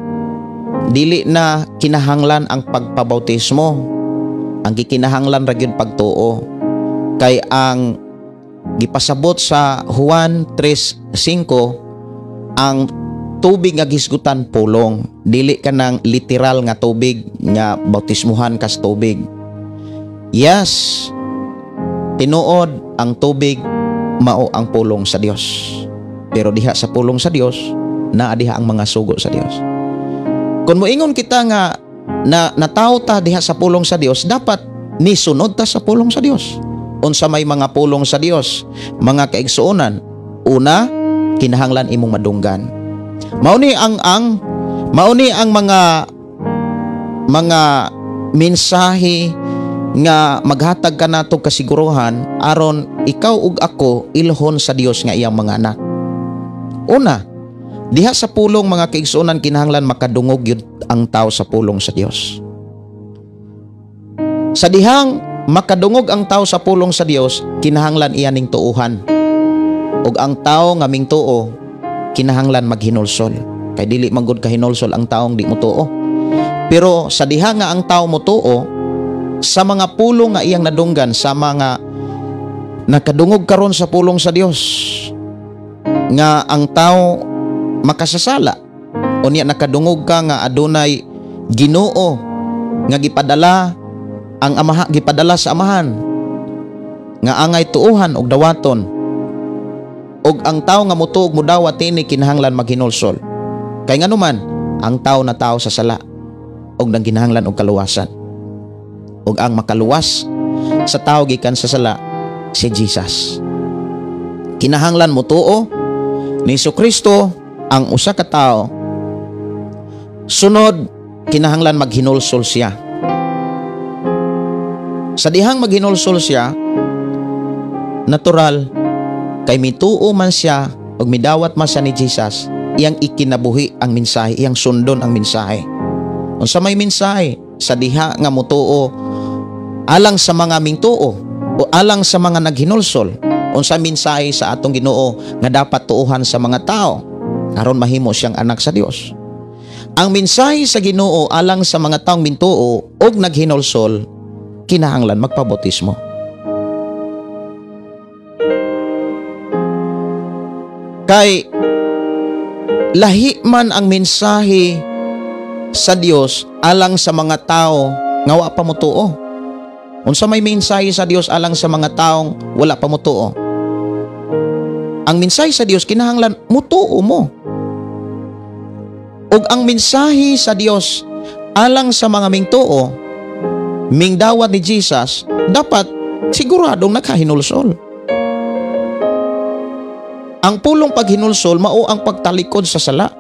dili na kinahanglan ang pagpabautismo. Ang gikinahanglan ra gyud pagtuo. Kay ang gipasabot sa Juan 3:5, ang tubig nga gisgutan pulong, dili ka ng literal nga tubig nga bautismuhan kas tubig. Yes, tinuod ang tubig mao ang pulong sa Dios. Pero diha sa pulong sa Dios, naa diha ang mga sugo sa Dios. Kung moingon kita nga na natawo ta diha sa pulong sa Dios, dapat nisunod ta sa pulong sa Dios. Unsa may mga pulong sa Dios, mga kaigsuonan? Una, kinahanglan imong madunggan. Mao ni ang mga mensahe nga maghatag ka nato kasiguruhan aron ikaw ug ako ilhon sa Dios nga iyang mga anak. Una, diha sa pulong, mga kaigsuonan, kinahanglan makadungog yun ang tao sa pulong sa Dios. Sa dihang makadungog ang tao sa pulong sa Dios, kinahanglan iya ning tuuhan. Ug ang tao nga mingtuo kinahanglan maghinulsol. Kay dili man gud kahinulsol ang taong di motuo. Pero sa diha nga ang tao motuo sa mga pulong nga iyang nadunggan, sa mga nakadungog karon sa pulong sa Dios nga ang tao makasasala, unya nakadungog ka nga adunay Ginoo nga gipadala ang amaha, gipadala sa Amahan nga angay tuuhan og dawaton, og ang tao nga mutuo og mudawat ini kinahanglan maghinulsol. Kay nganuman ang tao na tao sa sala og nangkinahanglan og kaluwasan, ug ang makaluwas sa tao gikan sa sala si Jesus. Kinahanglan motuo ni Kristo ang usa ka tawo. Sunod, kinahanglan maghinulsol siya. Sa dihang maghinulsol siya, natural kay mituo man siya ug midawat man siya ni Jesus, iyang ikinabuhi ang mensahe, iyang sundon ang mensahe. Unsa may mensahe? Sa diha nga mutuo alang sa mga mingtuo o alang sa mga naghinulsol, unsa mensahe sa atong Ginoo nga dapat tuuhan sa mga tao aron mahimo siyang anak sa Dios? Ang mensahe sa Ginoo alang sa mga taong mintuo og naghinulsol, kinahanglan magpabautismo. Kay lahi man ang mensahe sa Dios alang sa mga tao nga wa pa motuo. Unsa may mensahe sa Dios alang sa mga taong wala pa motuo? Ang mensahe sa Dios kinahanglan motuo mo. Ug ang mensahe sa Dios alang sa mga mingtuo, mingdawat ni Jesus, dapat siguradong nakahinulsol. Ang pulong paghinulsol mao ang pagtalikod sa sala.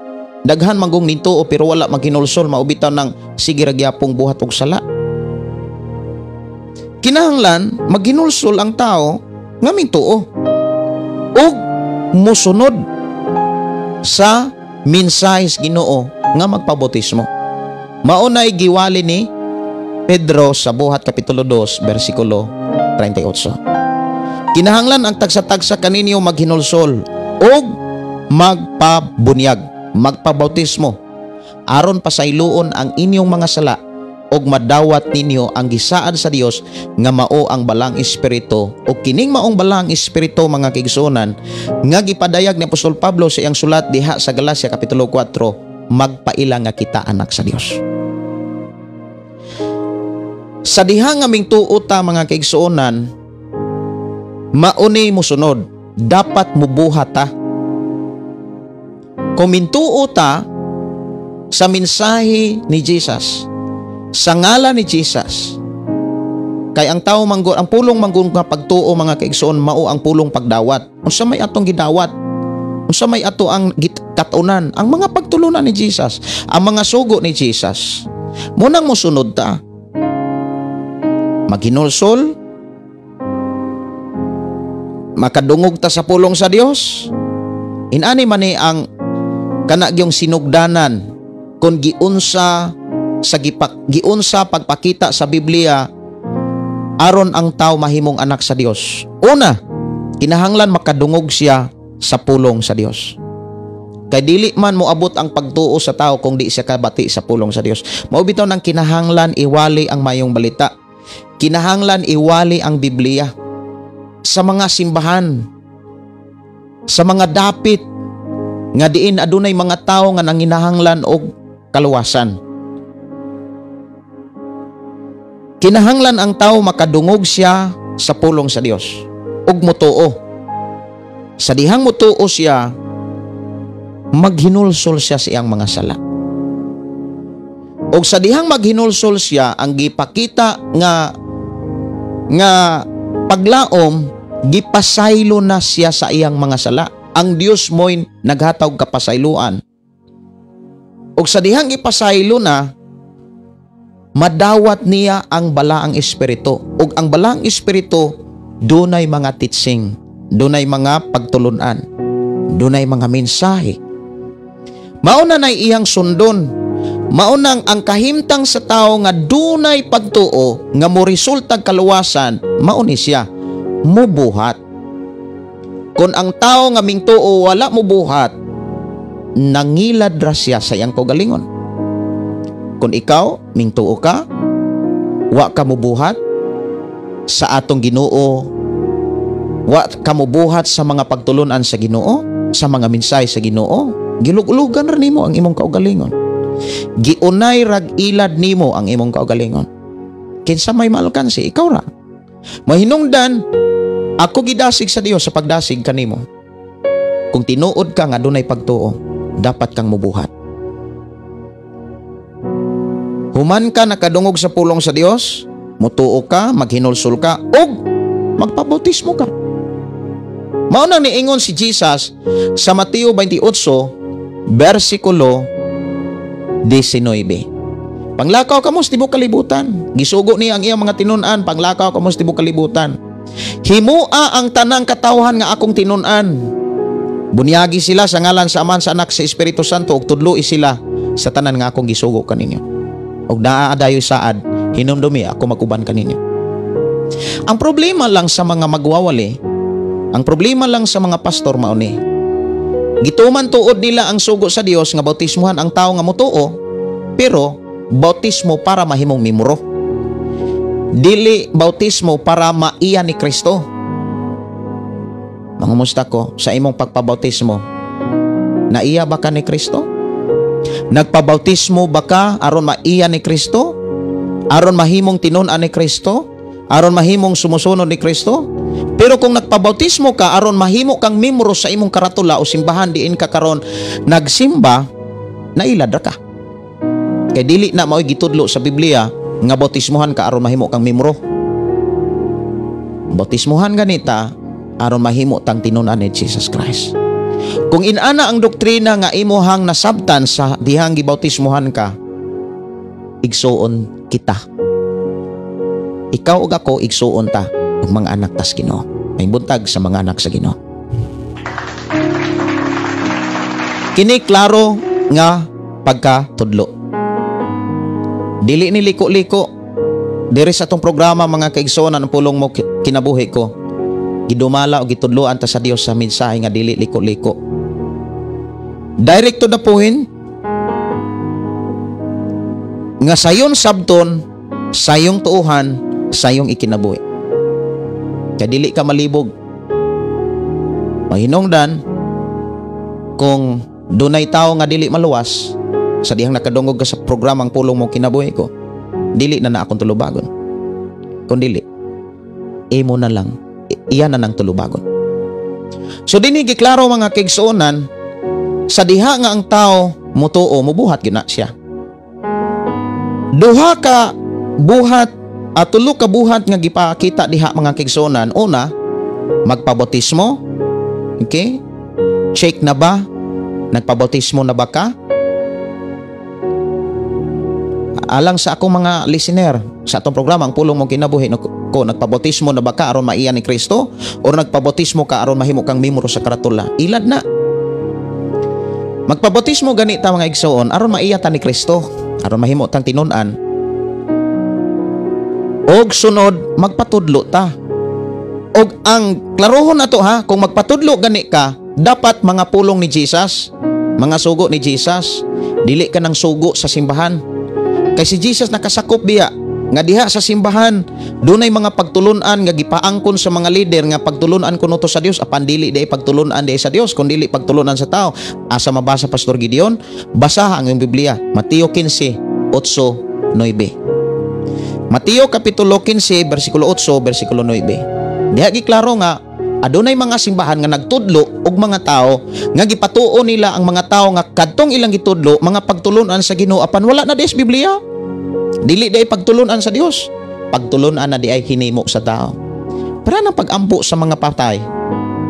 Daghan manggong nituo pero wala maghinulsol, mao bitaw nang sige ra gyapong buhat og sala. Kinahanglan maghinulsol ang tao nga mintuo ug mosunod sa mensahe sa Ginoo nga magpabautismo. Mao nay giwali ni Pedro sa Buhat Kapitulo 2 versikulo 38. Kinahanglan ang tagsa-tagsa kaninyo maghinulsol ug magpabunyag, magpabautismo aron pasayloon ang inyong mga sala ug madawat ninyo ang gisaad sa Dios nga mao ang Balang Espiritu. O kining maong Balang Espiritu, mga kaigsuonan, nga gipadayag ni Apostol Pablo sa iyang sulat diha sa Galacia Kapitulo 4, magpaila nga kita anak sa Dios. Sa diha nga mingtuo ta, mga kaigsuonan, mauni mosunod, dapat mubuhat ta. Kung mintuo ta sa mensahe ni Jesus, sa ngalan ni Jesus, kay ang tao manggod, ang pulong manggod nga pagtuo, mga kaigsoon, mao ang pulong pagdawat. Unsa may atong gidawat? Unsa may ato ang katunan? Ang mga pagtulunan ni Jesus, ang mga sugo ni Jesus. Munang mosunod ta. Maghinulsol, makadungog ta sa pulong sa Dios. Inani man ni ang kana gyung sinugdanan kung giunsa sa giunsa pagpakita sa Biblia aron ang tao mahimong anak sa Dios. Una, kinahanglan makadungog siya sa pulong sa Dios. Kay dili man moabot ang pagtuo sa tao kung di siya kabati sa pulong sa Dios. Mao bitaw nang kinahanglan iwali ang mayong balita. Kinahanglan iwali ang Biblia sa mga simbahan, sa mga dapit nga diin adunay mga tawo nga nanginahanglan og kaluwasan. Kinahanglan ang tao makadungog siya sa pulong sa Dios ug motuo. Sa dihang motuo siya, maghinulsol siya sa iyang mga sala. Og sa dihang maghinulsol siya, ang gipakita nga nga paglaom, gipasaylo na siya sa iyang mga sala. Ang Dios mo'y naghatag kapasayloan. Og sa dihang gipasaylo na, madawat niya ang balaang espiritu. Ug ang balaang espiritu dunay mga teaching, dunay mga pagtulunan, dunay mga mensahe. Mao na nay iyang sundon. Mao nang ang kahimtang sa tao nga dunay pagtuo nga moresultag kaluwasan, mao ni siya mubuhat. Kung ang tao nga mingtuo wala mubuhat, nangilad ra siya sa iyang kaugalingon. Kung ikaw mingtuo ka, wa ka mubuhat sa atong Ginoo, wa ka mubuhat sa mga pagtulunan sa Ginoo, sa mga mensahe sa Ginoo, gilug-ulugan ra nimo ang imong kaugalingon. Giunay rag ilad nimo ang imong kaugalingon. Kinsa may maalkansi, ikaw ra. Mahinungdan, ako gidasig sa Dios sa pagdasig kanimo. Kung tinuod ka nga dunay pagtuo, dapat kang mubuhat. Human ka nakadungog sa pulong sa Dios, mutuo ka, maghinulsol ka, ug magpabautismo ka. Mao nang niingon si Jesus sa Mateo 28, versikulo 19. Panglakaw kamo sa tibuok kalibutan. Gisugo niya ang iyang mga tinun-an, panglakaw kamo sa tibuok kalibutan. Himua ang tanang katawhan nga akong tinun-an. Bunyagi sila sa ngalan sa Amahan, sa Anak, sa Espiritu Santo, ug tudloi sila sa tanan nga akong gisugo kaninyo. Og naa dayoy saad, hinumdumi ako mag-uban kaninyo. Ang problema lang sa mga magwawali, ang problema lang sa mga pastor mao ni, gituman tuod nila ang sugo sa Dios nga bautismuhan ang tao nga motuo, pero bautismo para mahimong mimuro. Dili bautismo para maiya ni Kristo. Mangumusta ko sa imong pagpabautismo, naiya ba ka ni Kristo? Nagpabautismo ba ka aron maiya ni Kristo? Aron mahimong tinun-an ni Kristo? Aron mahimong sumusunod ni Kristo? Pero kung nagpabautismo ka aron mahimo kang miyembro sa imong karatula o simbahan diin ka karon nagsimba, nailad ra ka. Kay dili na mao'y gitudlo sa Biblia nga bautismuhan ka aron mahimo kang miyembro. Bautismuhan ganita aron mahimo tang tinun-an ni Jesus Christ. Kung inana ang doktrina nga imuhang nasabtan sa dihang gibautismuhan ka, igsuon kita. Ikaw ug ako igsuon ta ug mga anak tas Ginoo. May buntag sa mga anak sa Ginoo. Kini klaro nga pagkatudlo. Dili ni liko-liko. Diri sa atong programa mga kaigsuonan, ang pulong mo kinabuhi ko, gidumala o gitudloan ta sa Dios sa mensahe nga dili liko-liko. Direct to the point nga sayon sabton, sayong tuuhan, sayong ikinabuhi. Kaya dili ka malibog. Mahinungdan kung dunay tao nga dili maluwas sa dihang nakadungog ka sa programang pulong mo kinabuhi ko, dili na na akong tulubagon. Kung dili, imo na lang, iya na nang tulubagon. So dinhi giklaro mga kaigsuonan Sa diha nga ang tao mutuo, mubuhat gyud na siya. Duha ka buhat at tulo ka buhat nga gipakita diha, mga kaigsuonan. Una, magpabautismo. Okay? Check na ba? Nagpabautismo na ba ka? Alang sa akong mga listener sa atong programa, Ang Pulong Mong Kinabuhi ko, nagpabautismo na ba ka aron maiya ni Kristo or nagpabautismo ka aron mahimo kang membro sa karatula? Ilad na. Magpabautismo gani ta, mga igsoon, aron maiya ta ni Kristo, aron mahimo tang tinun-an. Og sunod, magpatudlo ta. Og ang klarohon nato ha, kung magpatudlo gani ka, dapat mga pulong ni Jesus, mga sugo ni Jesus, dili ka nang sugo sa simbahan. Kay si Jesus nakasakop biya nga diha sa simbahan dunay mga pagtulunan nga gipaangkon sa mga lider nga pagtulunan kuno to sa Dios, apan dili diay pagtulunan diay sa Dios kun dili pagtulunan sa tao. Asa mabasa, Pastor Gideon? Basaha ang iyong Biblia, Mateo 15:8, 9. Mateo kapitulo 15 bersikulo 8 bersikulo 9. Diha giklaro nga adunay mga simbahan nga nagtudlo og mga tao nga gipatuo nila ang mga tao nga kadtong ilang gitudlo mga pagtulunan sa Ginoo, apan wala na di sa Biblia. Dili di pagtulunan sa Dios, pagtulunan na di ay hinimo sa tao. Para nang pag-ampo sa mga patay,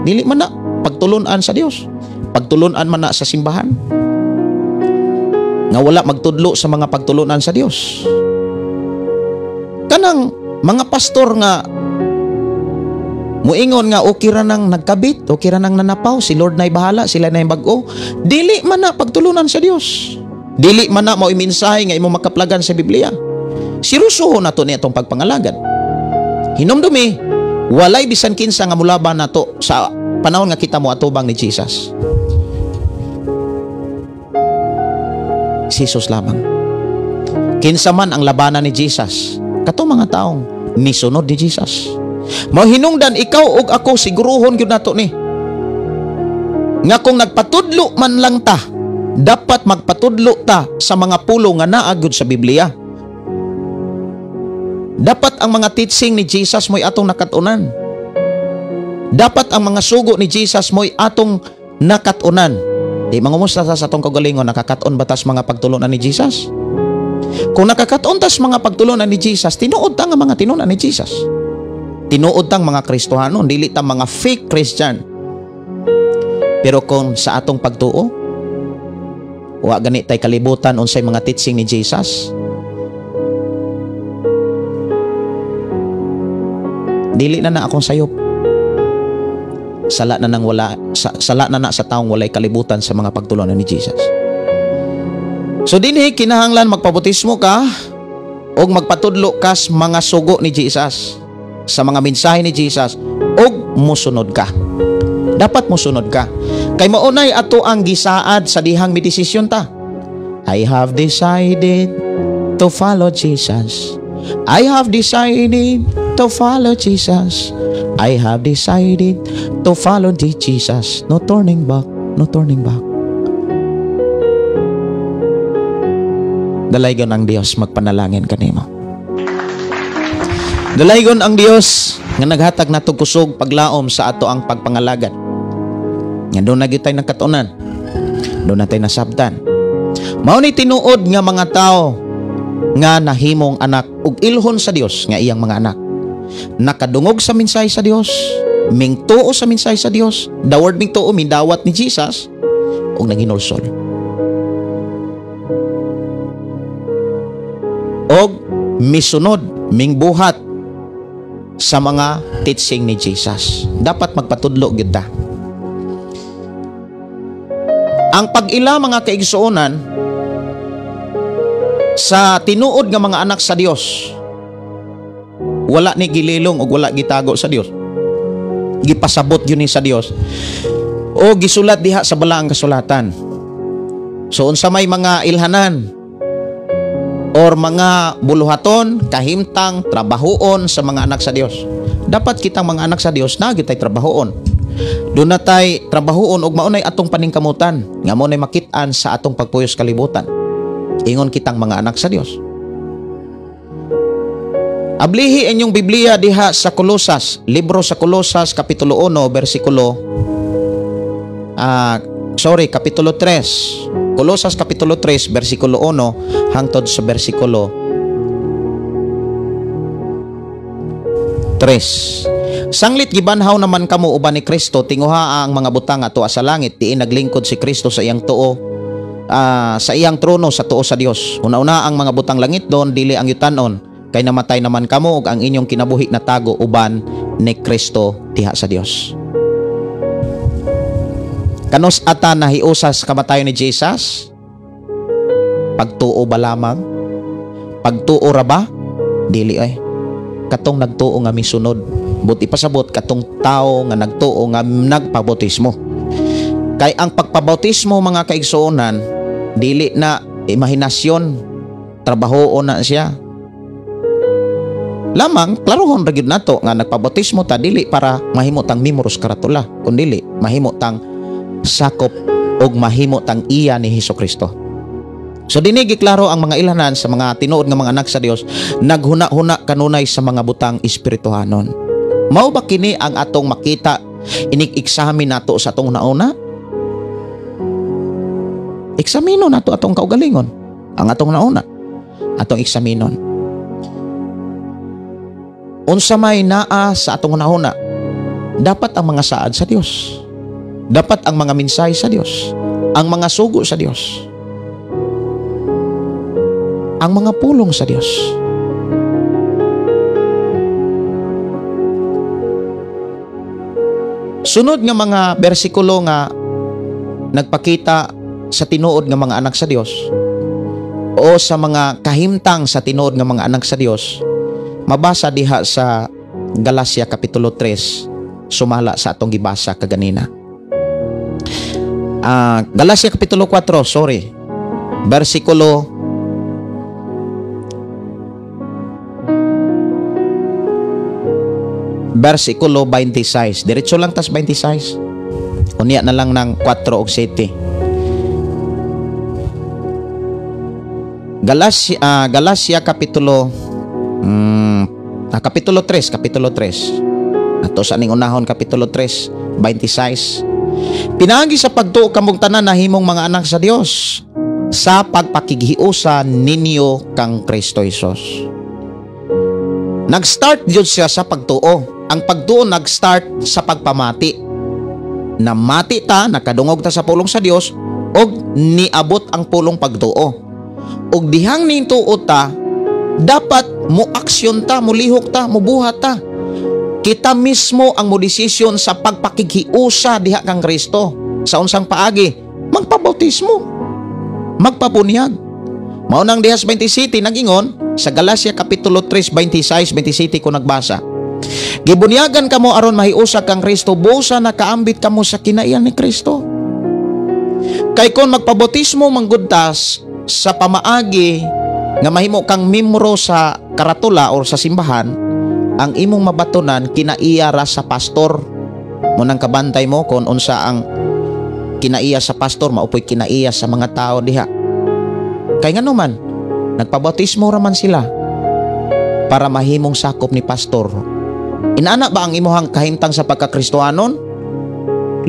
dili man na pagtulunan sa Dios, pagtulunan man na sa simbahan nga wala magtudlo sa mga pagtulunan sa Dios. Kanang mga pastor nga muingon nga okay ra nang nagkabit, okay ra nang nanapaw, si Lord na'y bahala, sila na'y bag-o, dili man na pagtulunan sa Dios. Dili man na mao'y mensahe nga imo makaplagan sa Biblia. Seryosohon nato ni atong pagpangalagad. Hinumdumi, walay bisan kinsa nga mulaban nato sa panahon nga kita moatubang ni Jesus. Si Jesus lamang. Kinsa man ang labanan ni Jesus, kato mga taong nisunod ni Jesus. Mahinungdan ikaw ug ako, siguruhon gyud nato ni nga kung nagpatudlo man lang ta, dapat magpatudlo ta sa mga pulong nga naa gyud sa Biblia. Dapat ang mga teaching ni Jesus mo'y atong nakatunan. Dapat ang mga sugo ni Jesus mo'y atong nakatunan. Di mangumusta ta sa atong kaugalingon, nakakaton ba tas mga pagtulunan ni Jesus? Kung nakakaton tas mga pagtulunan ni Jesus, tinuod ta nga mga tinunan ni Jesus. Tinuod tang mga Kristohanon, dili ta mga fake Christian. Pero kung sa atong pagtuo, wa gani tay kalibutan unsay mga teaching ni Jesus, dili na na akong sayop. Sala na nang wala, sala na na sa taong walay kalibutan sa mga pagtulunan ni Jesus. So dinhi kinahanglan magpabautismo ka og magpatudlo kas mga sugo ni Jesus, sa mga mensahe ni Jesus, og musunod ka. Dapat musunod ka. Kay maunay ato ang gisaad sa dihang midesisyon ta. I have decided to follow Jesus. I have decided to follow Jesus. I have decided to follow the Jesus. No turning back, no turning back. Dalaygon ang Dios magpanalangin kanimo. Dalaygon ang Dios nga naghatag nato kusog paglaom sa ato ang pagpangalagad. Nga doon na gyud tay nakatunan. Doon na tay nasabtan. Mao ni tinuod nga mga tao nga nahimong anak ug ilhon sa Dios nga iyang mga anak. Nakadungog sa mensahe sa Dios, mingtuo sa mensahe sa Dios, the word mingtuo mindawat ni Jesus ug naghinulsol. Og misunod, mingbuhat sa mga teaching ni Jesus. Dapat magpatudlo gyud ta. Ang pag-ila, mga kaigsuonan, sa tinuod nga mga anak sa Dios, wala ni gililong og wala gitago sa Dios. Gipasabot yun ni sa Dios o gisulat diha sa balaang kasulatan. So unsa may mga ilhanan or mga buluhaton, kahimtang, trabahoon sa mga anak sa Dios. Dapat kitang mga anak sa Dios na gitay trabahoon. Doon na tay trabahoon og maunay atong paningkamutan nga maunay makit-an sa atong pagpuyos kalibutan. Ingon kitang mga anak sa Dios. Ablihi inyong Biblia diha sa Kolosas, libro sa Kolosas kapitulo 1 bersikulo Sorry, Kapitulo 3. Kolosas Kapitulo 3, versikulo 1 hangtod sa versikulo 3. Sanglit gibanhaw naman kamo uban ni Kristo, tinguha ang mga butang ato sa langit, diin naglingkod si Kristo sa iyang tuo, sa iyang trono sa tuo sa Dios. Una-una ang mga butang langit doon, dili ang yutanon, kay namatay naman kamo ug ang inyong kinabuhi natago uban ni Kristo diha sa Dios. Kanus ata nahiusas kamatayon ni Jesus? Pagtuo ba lamang? Pagtuo ra ba? Dili ay. Katong nagtuo nga misunod. But ipasabot katong tao nga nagtuo nga nagpabautismo. Kay ang pagpabautismo mga kaigsuonan, dili na imahinasyon, trabahoon na siya. Lamang klarohon ra gyud nato nga nagpabautismo ta dili para mahimo tang mimorus karatula, kundili mahimo tang sakop og mahimo tang iya ni Hesukristo. So dinhi giklaro ang mga ilanan sa mga tinuod nga mga anak sa Dios, naghuna-huna kanunay sa mga butang espirituhanon. Mao ba kini ang atong makita inig-examine nato sa atong nauna? Eksamino nato atong kaugalingon, ang atong nauna, atong eksaminon. Unsa may naa sa atong nauna, dapat ang mga saad sa Dios. Dapat ang mga mensahe sa Dios, ang mga sugo sa Dios, ang mga pulong sa Dios. Sunod nga mga bersikulo nga nagpakita sa tinuod nga mga anak sa Dios o sa mga kahimtang sa tinuod nga mga anak sa Dios, mabasa diha sa Galacia Kapitulo 3, sumala sa atong gibasa kaganina. Galacia Kapitulo 4, sorry, versikulo 26. Diretso lang tas 26. Unya na lang ng 4 og 7. Galacia Kapitulo Kapitulo 3, Kapitulo 3. Ato sa ning unahon Kapitulo 3, 26. Pinaagi sa pagtuo kamong tanan nahimong mga anak sa Dios sa pagpakighiusa ninyo kang Kristo Hesus. Nag-start jud siya sa pagtuo. Ang pagtuo nag-start sa pagpamati. Namati ta, nakadungog ta sa pulong sa Dios og niabot ang pulong pagtuo. Og dihang nituo ta, dapat mo aksyon ta, mulihok ta, mubuhat ta. Kita mismo ang modesisyon sa pagpakighiusa diha kang Kristo. Sa unsang paagi, magpabautismo, magpabunyag. Mao nang dihas 27 nagingon sa Galacia Kapitulo 3, 26, 27 ko nagbasa. Gibunyagan kamo aron mahiusa kang Kristo, busa nakaambit kamo sa kinaiyan ni Kristo. Kay kon magpabautismo manggudtas sa pamaagi nga mahimo kang miyembro sa karatula or sa simbahan, ang imong mabatunan kinaiya ra sa pastor. Munang kabantay mo kon unsa ang kinaiya sa pastor, maupoy kinaiya sa mga tao diha. Kay ngano man, nagpabautismo ra man sila para mahimong sakop ni pastor. Inana ba ang imuhang kahimtang sa pagkakristohanon?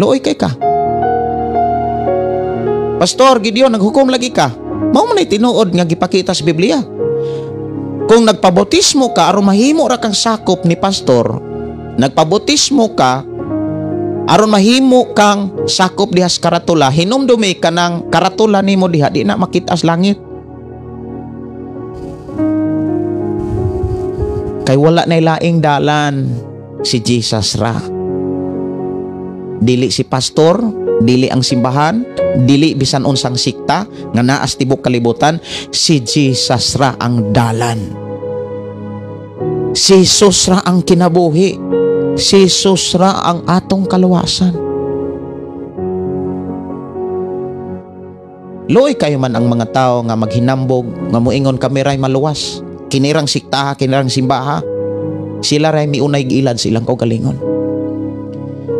Luoy kay ka. Pastor Gideon, naghukom lagi ka. Mao man ay tinuod nga gipakita sa Biblia. Kung nagpabautismo ka aron mahimo ra kang sakop ni pastor, nagpabautismo ka aron mahimo kang sakop diha sa karatula, hinumdumi ka ng karatula nimo diha di na makita sa langit. Kay wala nay laing dalan, si Jesus ra. Dili si pastor, dili ang simbahan, dili bisan unsang sikta nga naas tibok kalibutan, si Jesus ra ang dalan. Si Jesus ra ang kinabuhi. Si Jesus ra ang atong kaluwasan. Luoy kayo man ang mga tao nga maghinambog, nga moingon kami ray maluwas. Kinirang siktaha, kinirang simbaha, sila ray miunay giilad sa ilang kaugalingon.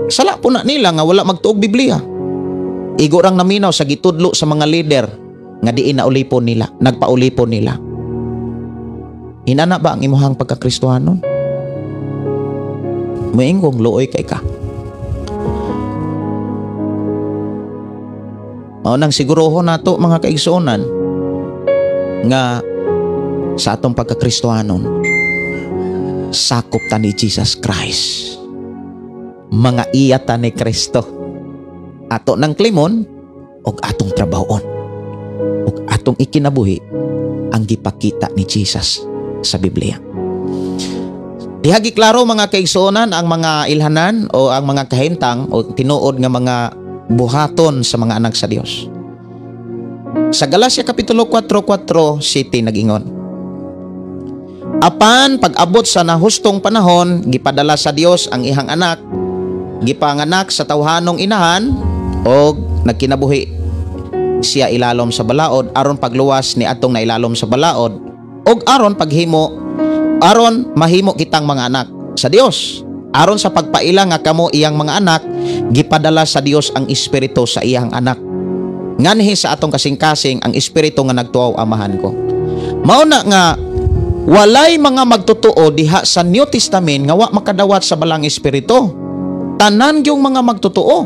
Sala po na nila nga wala magtuog Biblia. Igo rang naminaw sa gitudlo sa mga leader nga diin na ulipon nila, nagpaulipon nila. Hinana ba ang imuhang pagkakristohanon? Muingkong luoy kay ka. Mao nang sigurohon nato, mga kaigsuonan, nga sa atong pagkakristohanon, sakop ta ni Jesus Christ. Mga iya ta ni Kristo. Ato nang claimon og atong trabahoon ug atong ikinabuhi ang gipakita ni Jesus sa Biblia. Diha giklaro, mga kaigsuonan, ang mga ilhanan o ang mga kahimtang o tinuod nga mga buhaton sa mga anak sa Dios. Sa Galacia Kapitulo 4:4 City nag-ingon. Apan pag-abot sa nahustong panahon, gipadala sa Dios ang ihang anak, gipanganak sa tawhanong inahan og nagkinabuhi siya ilalom sa balaod aron pagluwas ni atong nailalom sa balaod og aron paghimo aron mahimo kitang mga anak sa Dios. Aron sa pagpaila nga kamo iyang mga anak, gipadala sa Dios ang espiritu sa iyang anak. Nganhi sa atong kasing-kasing ang espiritu nga nagtuaw, "Amahan ko." Mao na nga walay mga magtotoo diha sa New Testament nga wa makadawat sa balang espiritu. Tanan yung mga magtotoo.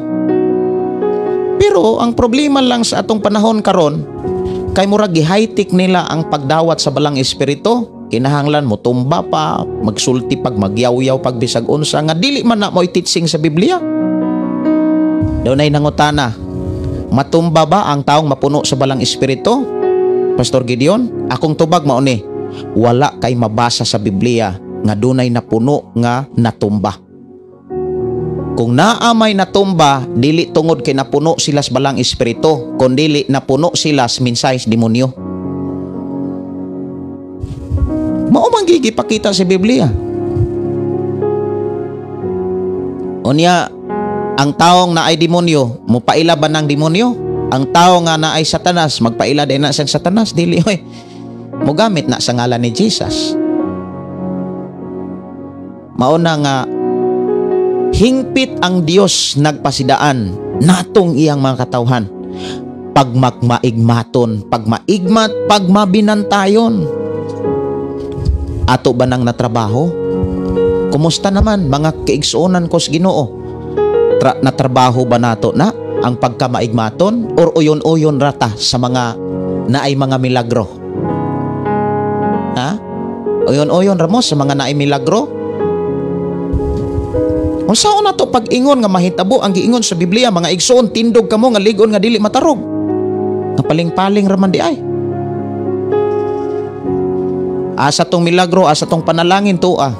Pero ang problema lang sa atong panahon karon kay murag gi-high-tech nila ang pagdawat sa balang espiritu. Kinahanglan mo tumba pa, magsulti pag magyawyaw pag bisag unsa nga dili man na mo teaching sa Biblia. Dunay nangutana, "Matumba ba ang taong mapuno sa balang espiritu, Pastor Gideon?" Akong tubag mao ni, wala kay mabasa sa Biblia nga dunay napuno nga natumba. Kung naa may natumba, dili tungod kay napuno sila sa balang espiritu, kundili napuno sila sa mensahe sa demonyo. Mao man gipakita sa Biblia. Unya, ang taong naay demonyo, mopaila ba ng demonyo? Ang tao nga naay Satanas, magpaila din na siyang Satanas? Dili oy. Mogamit na sa ngalan ni Jesus. Mao na nga hingpit ang Dios nagpasidaan natong iyang mga katawhan. Pagmakmaigmaton, pagmaigmat, pagmabinantayon. Ato ba nang natrabaho? Kumusta naman mga kaigsuonan ko sa Ginoo? Natrabaho ba nato na ang pagkamaigmaton or uyon-uyon rata sa mga naay mga milagro? Ha? Uyon-uyon ra mo sa mga naay milagro? Unsaon na to pag-ingon nga mahitabo ang giingon sa Biblia, mga igsoon, tindog kamo nga ligon nga dili matarog? Nga paling-paling ra man di ay. Asa tong milagro, asa tong panalangin tuwa.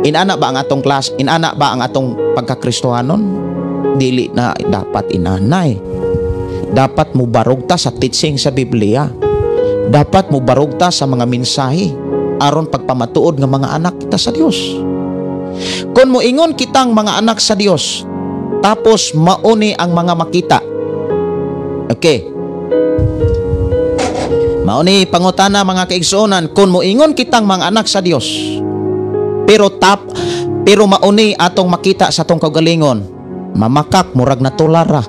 Inana ba ang atong class? Inana ba ang atong pagkakristohanon? Dili na dapat inanay. Dapat mubarog ta sa teaching sa Biblia. Dapat mubarog ta sa mga mensahe aron pagpamatuod nga mga anak kita sa Dios. Kung moingon kitang mga anak sa Dios, tapos mauni ang mga makita. Okay. Mauni pangutana, mga kaigsuonan, kung moingon kitang mga anak sa Dios, pero mauni atong makita sa atong kaugalingon, mamakak murag natulara.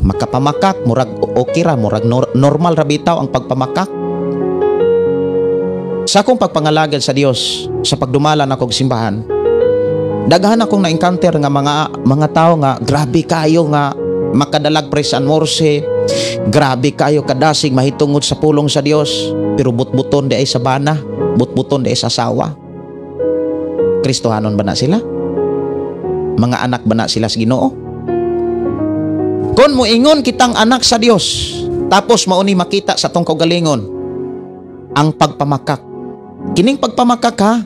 Makapamakak murag okay ra, murag normal ra bitaw ang pagpamakak. Sa akong pagpangalagad sa Dios, sa pagdumala nako og simbahan, daghan akong na-encounter nga mga tao nga grabe kayo nga makadalag praise and worship, grabe kayo kadasig mahitungod sa pulong sa Dios, pero butbuton di ay sa bana, butbuton di ay sa asawa. Kristohanon ba na sila? Mga anak ba na sila sa Ginoo? Kung moingon kitang anak sa Dios, tapos mauni makita sa tong kaugalingon ang pagpamakak. Kining pagpamakak ha,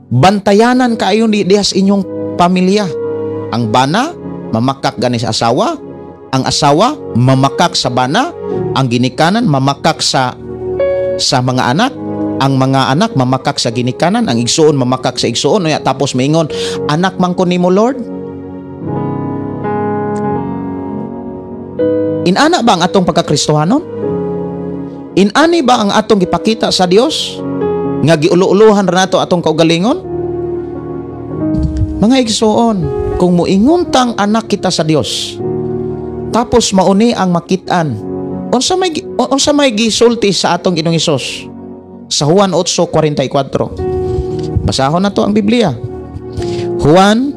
bantayanan kaayo ni dihas inyong pamilya. Ang bana mamakak gani sa asawa, ang asawa mamakak sa bana, ang ginikanan mamakak sa mga anak, ang mga anak mamakak sa ginikanan, ang igsuon mamakak sa igsuon. Unya, tapos maingon, "Anak man ko nimo, Lord." Inana ba ang atong pagkakristohanon? Inani ba ang atong gipakita sa Dios nga giulo-uluhan ra nato atong kaugalingon? Mga igsuon, kung moingon tang anak kita sa Dios, tapos mauni ang makit-an, unsa may gisulti sa atong Ginoong Hesus? Sa Juan 8:44. Basahon na to ang Biblia. Juan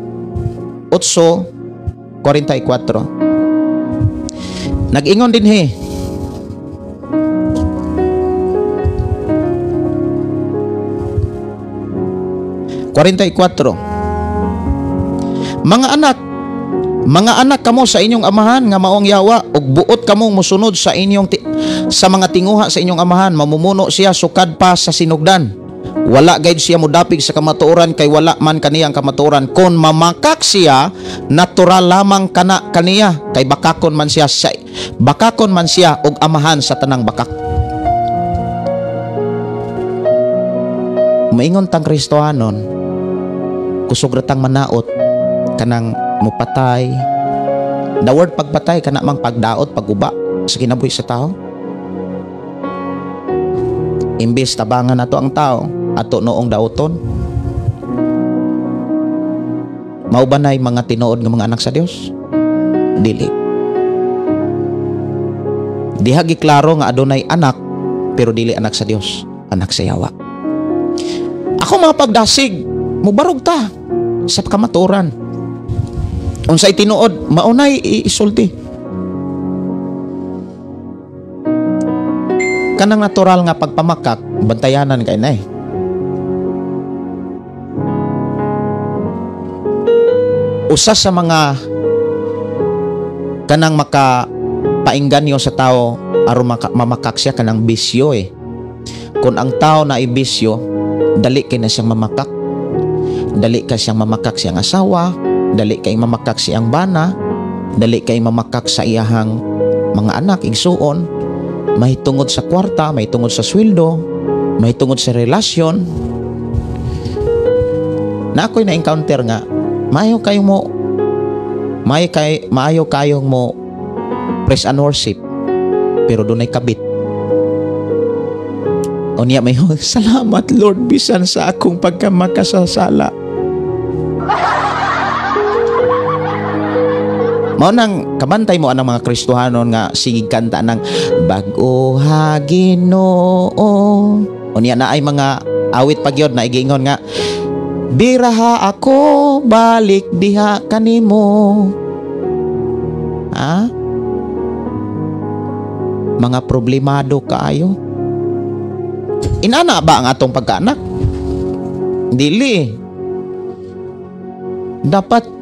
8:44. Nag-ingon din he. 44. Mga anak kamo sa inyong amahan nga maong yawa, ug buot kamong mosunod sa inyong sa mga tinguha sa inyong amahan, mamumuno siya sukad pa sa sinugdan. Wala gayud siya modapig sa kamatuoran kay wala man kaniyang kamatuoran. Kon mamakak siya, natural lamang kana kaniya kay bakakon man siya sa bakakon man siya og amahan sa tanang bakak. Maingon tang Kristohanon, kusog ra tang manaot kanang mupatay. The word pagpatay kana mang pagdaot, paguba sa kinabuhi sa tao. Imbes tabangan nato ang tao, ato noong daoton. Mao ba nay mga tinuod nga mga anak sa Dios? Dili. Diha giklaro nga adunay anak pero dili anak sa Dios, anak sa yawa. Ako mga pagdasig, mubarog ta sa kamatuoran. Unsay tinuod, maunay isulti. Kanang natural nga pagpamakak, bantayanan kay na eh. Usa sa mga kanang makapainganyo sa tao aron mamakak siya kanang bisyo eh. Kung ang tao na ibisyo, dali kay na siyang mamakak. Dali kay siyang mamakak siyang asawa, dali kay mamakak siyang bana, dali kay mamakak sa iyahang mga anak, igsuon, mahitungod sa kwarta, mahitungod sa sweldo, mahitungod sa relasyon. Na ako'y na-encounter nga, maayo kayong mo praise and worship, pero dunay kabit. Unya may salamat Lord bisan sa akong pagkamakasasala. Mao nang kabantay mo anang mga Kristohanon nga sige kanta ng bag-o ha Ginoo. Unya na ay mga awit pagyod na igingon nga biraha ako balik diha kanimo. Ha? Mga problemado kaayo. Inana ba ang atong pagkaanak? Dili. Dapat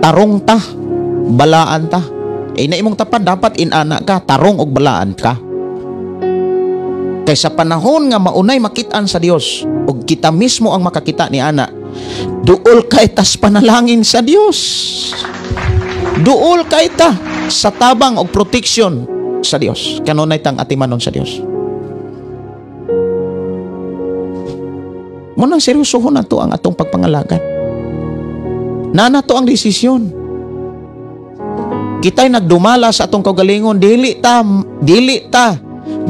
tarong ta, balaan ta. Eh, na imong tapad, dapat inana ka, tarong og balaan ka. Kaysa panahon nga maunay makitaan sa Dios og kita mismo ang makakita ni ana, duol kay tas panalangin sa Dios. Duol kay ta sa tabang og protection sa Dios. Kanunay tang atimanon sa Dios. Munang seryosohon na to ang atong pagpangalagan. Nana to ang desisyon. Kita'y nagdumala sa atong kaugalingon, dili ta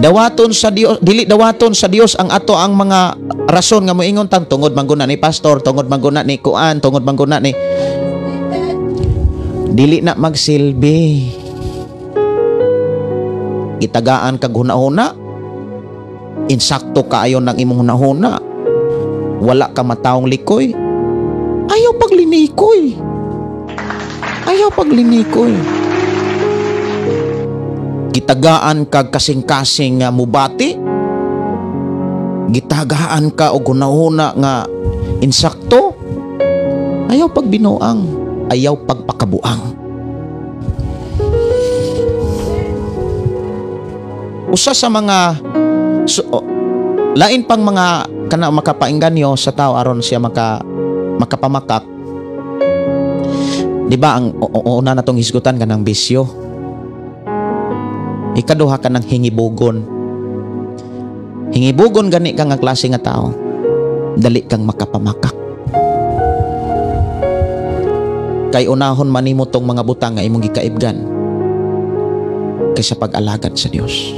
dawaton sa Dios, dili dawaton sa Dios ang ato ang mga rason nga moingon tang tungod mangguna ni pastor, tungod mangguna ni kuan, tungod mangguna ni dili na magsilbi. Itagaan kag hunahuna, insakto kaayo ng imong hunahuna, wala ka mataong likoy. Ayaw paglinikoy. Ayaw paglinikoy. Gitagaan kag kasing-kasing nga mubati. Gitagaan ka og hunahuna nga insakto. Ayaw pagbinuang, ayaw pagpakabuang. Usa sa mga lain pang mga kana makapainganyo sa tao aron siya makapamakak. Di ba ang una na tong hisgutan kanang bisyo. Ikaduha ka ng hingibugon. Hingibugon gani ka nga klase nga tao, dali kang makapamakak. Kay unahon man nimo tong mga butang nga imong gikaibgan kaysa pag-alagad sa Dios.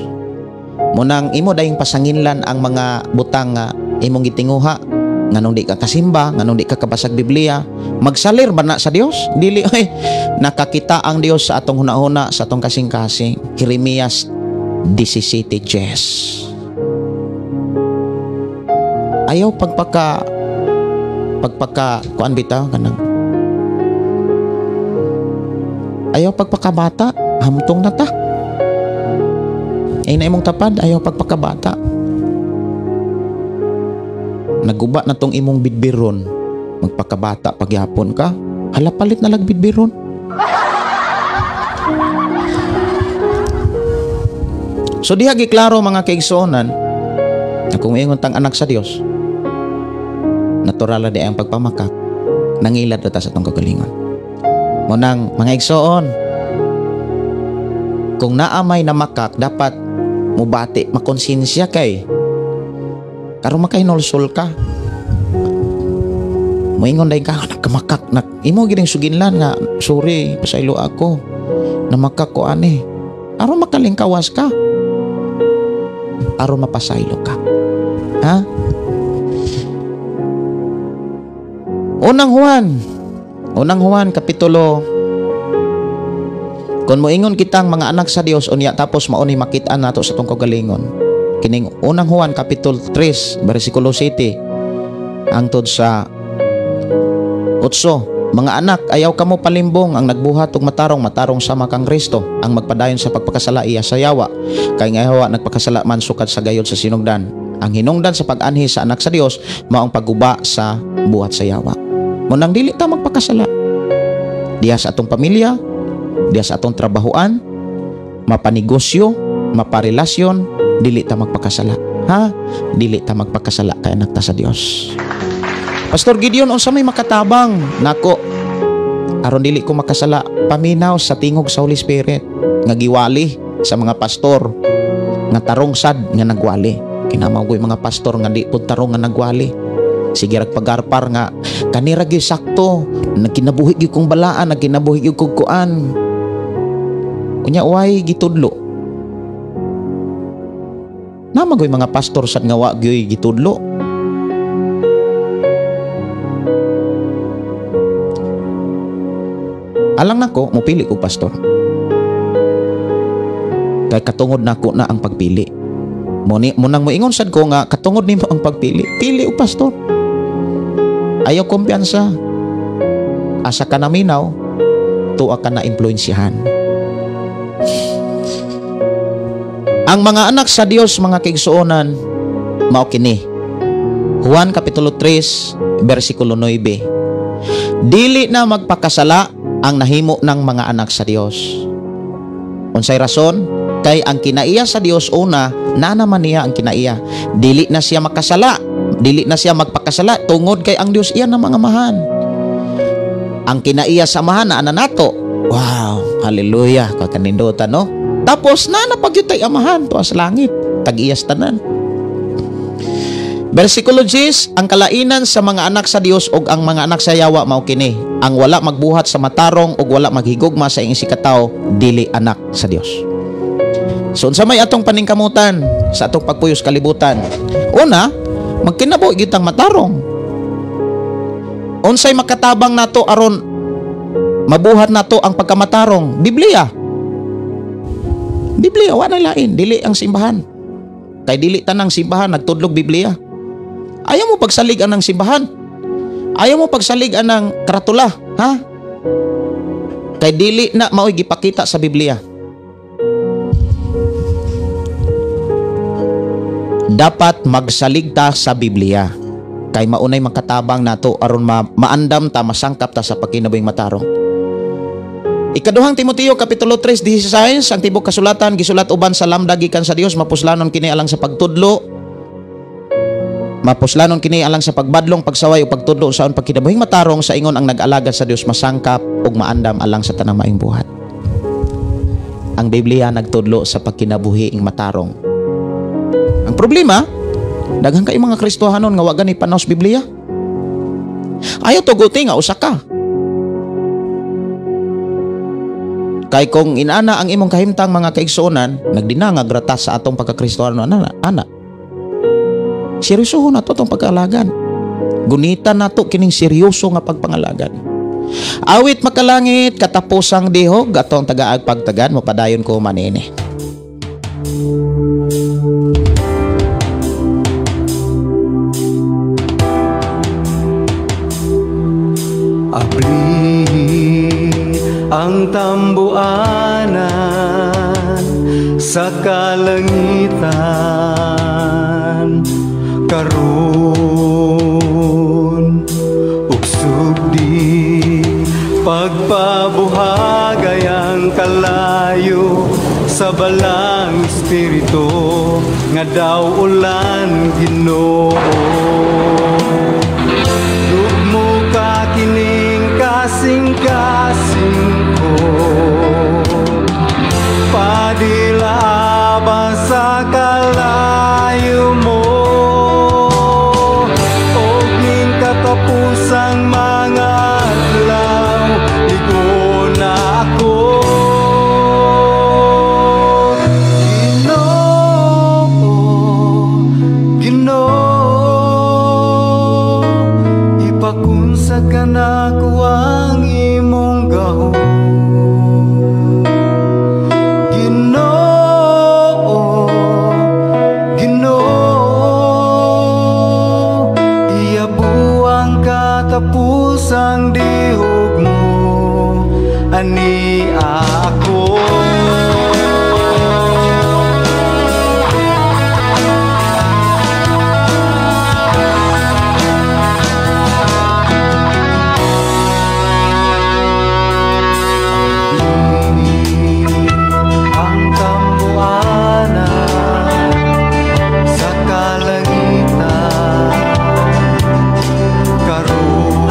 Munang imo dayong pasanginlan ang mga butang nga imong gitinguha, nganong di ka kasimba, nganong di ka kabasag Biblia, magsalir ba na sa Dios? Dili oy. Nakakita ang Dios sa atong hunahuna, sa atong kasing-kasing. Jeremias 17:10. Ayaw pagpaka kuan bitaw kanang Ayaw pagpakabata, hamtong na ta. Ay na imong tapad, ayaw pagpakabata. Naguba na tong imong bidbiron, magpakabata pagyapon ka, hala palit na lag bidbiron. So diha giklaro mga kaigsuonan, na kung ingon tang anak sa Dios, natural na di ang pagpamakak, nangilad na ta sa atong kagalingon. Munang mga igsoon, kung naamay na makak, dapat mubati, makonsensya kay karon makahinulsol ka. Moingon dahil ka, nagkamakak, imo gining suginlan nga, sorry, pasaylo ako, namakak ko ani. Aron makalingkawas ka, aron mapasaylo ka. Ha? Unang Juan, Kapitulo, kung moingon kitang mga anak sa Dios, unya tapos mauni makit-an nato sa atong kagalingon. Kining Unang Juan, Kapitulo 3, versikulo 7, hangtod sa 8, mga anak, ayaw kamo palimbong ang nagbuhat og matarong, matarong sama kang Kristo, ang magpadayon sa pagpakasala iya sa yawa, kay nga yawa nagpakasala man sukad sa gayod sa sinugdan. Ang hinungdan sa pag-anhi sa anak sa Dios maong pagguba sa buhat sa yawa. Munang dili ta magpakasala. Diha sa atong pamilya, diha sa atong trabahoan, mapanegosyo, maparelasyon, dili ta magpakasala. Ha? Dili ta magpakasala kay anak ta sa Dios. Pastor Gideon, unsa may makatabang nako aron dili ko makasala? Paminaw sa tingog sa Holy Spirit nga giwali sa mga pastor nga tarong sad nga nagwali. Kinamaw ko'y mga pastor nga di pud tarong nga nagwali. Sige rag pagarpar nga kanira gyud sakto, nagkinabuhi gyud kong balaan, nagkinabuhi gyud kog kuan. Unya way gitudlo. Namagoy mga pastor sad nga wa gyud gitudlo. Alang nako, mupili ko pastor. Kay katungod nako na ang pagpili. Munang moingon sad ko nga katungod nimo ang pagpili. Pili og pastor. Ayaw kumpiyansa. Asa ka naminaw, tuwa ka na impluwensyahan. Ang mga anak sa Dios, mga kaigsuonan, mao kini. Juan Kapitulo 3, versikulo 9. Dili na magpakasala ang nahimo ng mga anak sa Dios. Unsay rason? Kay ang kinaiya sa Dios una, na naman niya ang kinaiya. Dili na siya makasala, dili na siya magpakasala tungod kay ang Dios iya na mga amahan. Ang kinaiya sa amahan na ana nato. Wow, hallelujah, kakanindutan no. Tapos na napagyutay amahan tuwa sa langit, tag-iyas tanan. Versikulo 10, ang kalainan sa mga anak sa Dios ug ang mga anak sa yawa mao kini. Ang wala magbuhat sa matarong ug wala maghigugma sa iyang isigkatawo, dili anak sa Dios. So unsa may atong paningkamutan sa atong pagpuyos kalibutan? Una, magkinabuhi kitang matarong. Unsay makatabang nato aron mabuhat nato ang pagkamatarong? Biblia. Biblia wa na lain, dili ang simbahan. Kay dili tanang simbahan nagtudlog Biblia. Ayaw mo pagsalig ang simbahan. Ayaw mo pagsalig ang karatula, ha? Kay dili na mao'y gipakita sa Biblia. Dapat magsalig ta sa Biblia. Kay maunay makatabang nato aron maandam ta, masangkap ta sa pagkinabuhing matarong. Ikaduhang Timoteo Kapitulo 3:16, ang tibok kasulatan gisulat uban sa lamda gikan sa Dios, mapuslanon kini alang sa pagtudlo, mapuslanon kini alang sa pagbadlong, pagsaway o pagtudlo usaon pagkinabuhing matarong sa ingon ang nag-alaga sa Dios masangkap ug maandam alang sa tanang maayong buhat. Ang Biblia nagtudlo sa pagkinabuhing matarong. Ang problema, daghan kay mga Kristohanon nga wa gani panaw sa Biblia. Ayaw tuguti nga usa ka. Kay kung inana ang imong kahimtang mga kaigsuonan, nagdinangag rata sa atong pagkakristohano ana. Seryosohon nato atong pagkaalagan. Gunitan nato kining seryoso nga pagpangalagan. Awit makalangit katapusang dihog atong tagaag pagtagan mapadayon ko manini. Abri Ang tambuanan sa kalangitan karon ug sugdi, pagpabuhagay ang kalayo sa balang espiritu nga daw ulan, Ginoo. Lugmo ka kining kasing-kasing ko, padilaba sa kalayo mo, og ning katapusang mga adlaw, igo na ako. Ginoo, Ginoo, ipakunsad ka nako ang imong gahom. Ginoo, Ginoo, iyabuang katapusang dihog mo ani ako. Ang tambuanan sa kalangitan karon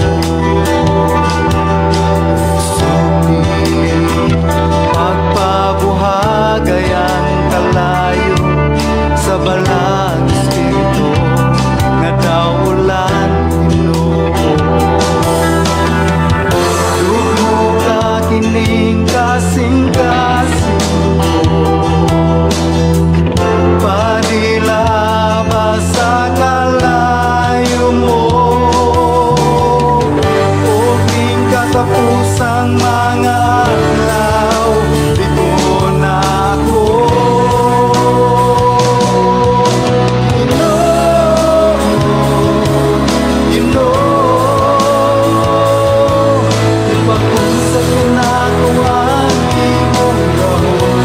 sugdi, pagpabuhagay ang kalayo sa balang espiritu nga daw ulan, Ginoo. Lugmo ka kining kasing-kasing ko, padilaba sa kalayo mo, og ning katapusang mga adlaw, ligo na ako. Ginoo, Ginoo, ipakunsad ka nako ang imong gahom.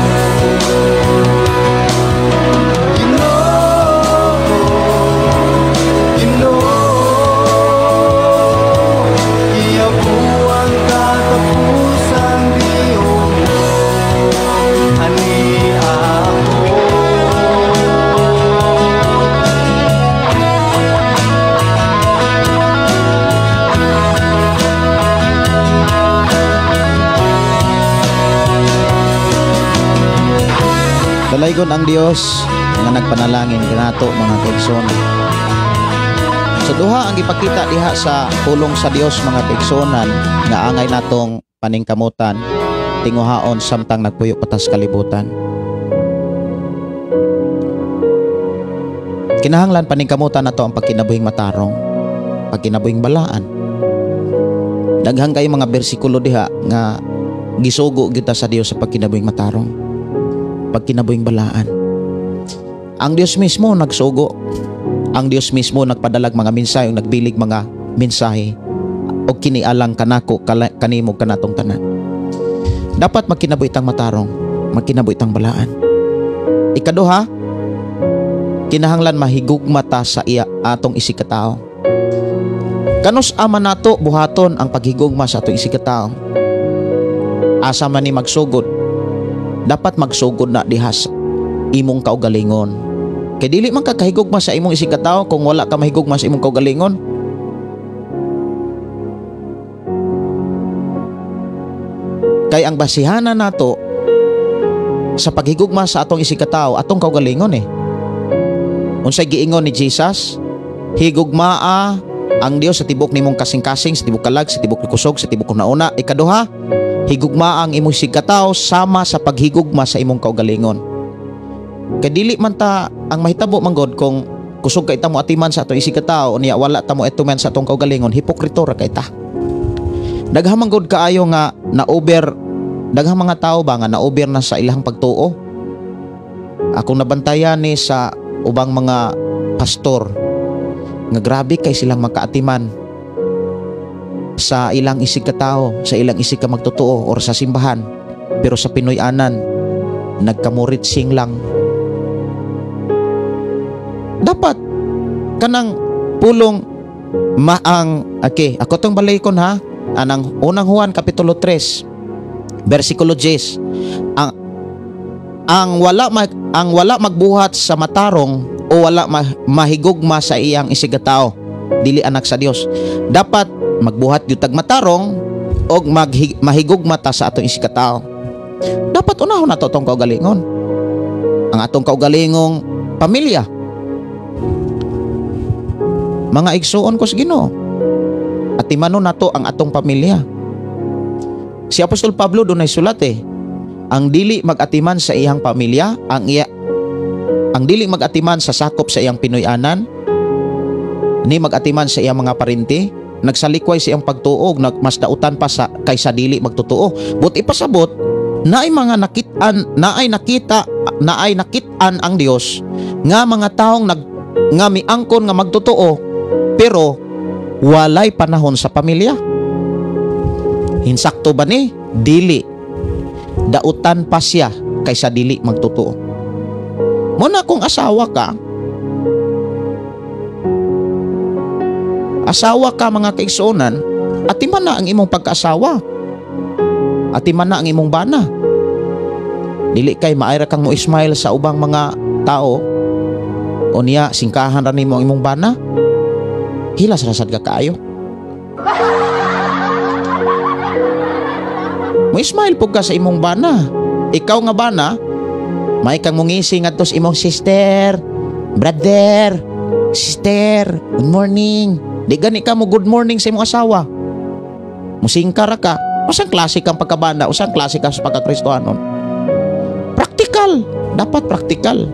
Ginoo, Ginoo, iyabuang katapusang dihog mo ani ako. Dalaygon ang Dios nga nagpanalangin kanato, mga kaigsoon. So duha ang gipakita diha sa pulong sa Dios, mga kaigsuonan, nga angay natong paningkamutan tinguhaon samtang nagpuyo patas kalibutan. Kinahanglan paningkamutan nato ang pagkinabuhing matarong, pagkinabuhing balaan. Daghan kay mga bersikulo diha nga gisugo gyud ta sa Dios sa pagkinabuhing matarong, pagkinabuhing balaan. Ang Dios mismo nagsugo. Ang Dios mismo nagpadalag mga mensahe, nagbilig mga mensahe og kinialang kanako, kanimo, kanatong tanan. Dapat magkinabuhi tang matarong, magkinabuhi tang balaan. Ikaduha, kinahanglan mahigugma ta sa iya atong isigkatao. Kanus ama nato buhaton ang paghigugma sa atong isigkatao? Asa man ni magsugod? Dapat magsugod na diha sa imong kaugalingon. Kay dili man ka kahigugma sa imong isigkatao kung wala ka mahigugma sa imong kaugalingon. Kay ang basihanan nato sa paghigugma sa atong isigkatao, atong kaugalingon. Unsay giingon ni Jesus? Higugmaa ang Dios sa tibok nimong kasing-kasing, sa tibok kalag, sa tibok kusog, sa tibok nauna. Ikaduha, higugmaa ang imong isigkatao sama sa paghigugma sa imong kaugalingon. Kay dili man ta ang mahitabo man god kung kusog kay ta mo atiman sa atong isigkatao unya wala ta mo atuman sa atong kaugalingon, hipokrito ra kay ta. Daghang man god kaayo nga na-over, daghang mga tawo ba nga na-over na sa ilang pagtuo. Akong nabantayan ni sa ubang mga pastor nga grabe kay silang makaatiman. Sa ilang isig katao, sa ilang isig ka magtotoo or sa simbahan, pero sa Pinoy-anan nagkamurit sing lang. Dapat kanang pulong maang okay, ako tong balikon ha, anang unang Juan kapitulo 3 bersikulo 10, ang wala magbuhat sa matarong o wala mahigugma sa iyang isigatao, dili anak sa Dios. Dapat magbuhat gyud tag matarong og mahigugma ta sa atong isigkatao. Dapat unahon nato atong kaugalingon, ang atong kaugalingong pamilya. Mga igsuon ko sa Ginoo, atimanon nato ang atong pamilya. Si Apostol Pablo dunay sulat ang dili magatiman sa iyang pamilya, ang dili magatiman sa sakop sa iyang Pinoy-anan, ni magatiman sa iyang mga parinti, nagsalikway sa iyang pagtuog, mas dautan pa sa kaysa dili magtotoo. But ipasabot, naay mga nakit-an, naay nakita, naay nakit-an ang Dios nga mga taong nga miangkon nga magtotoo pero walay panahon sa pamilya. Insakto ba ni? Dili. Dautan pa siya kaysa dili magtotoo. Muna kung asawa ka mga kaigsuonan, atiman na ang imong pagkaasawa, atiman na ang imong bana. Dili kay maayra kang mo smile sa ubang mga tao o niya singkahan ra nimo ang imong bana, hilas rasad ka kaayo. Mo smile pug ka sa imong bana. Ikaw nga bana, may kang mungisi ngadto sa imong sister, brother, sister, good morning. Di gani ka mo good morning sa imong asawa. Musingka ra ka. Usang klase kang pagkabana, usang klase ka sa pagkakristohanon. Praktikal, dapat praktikal.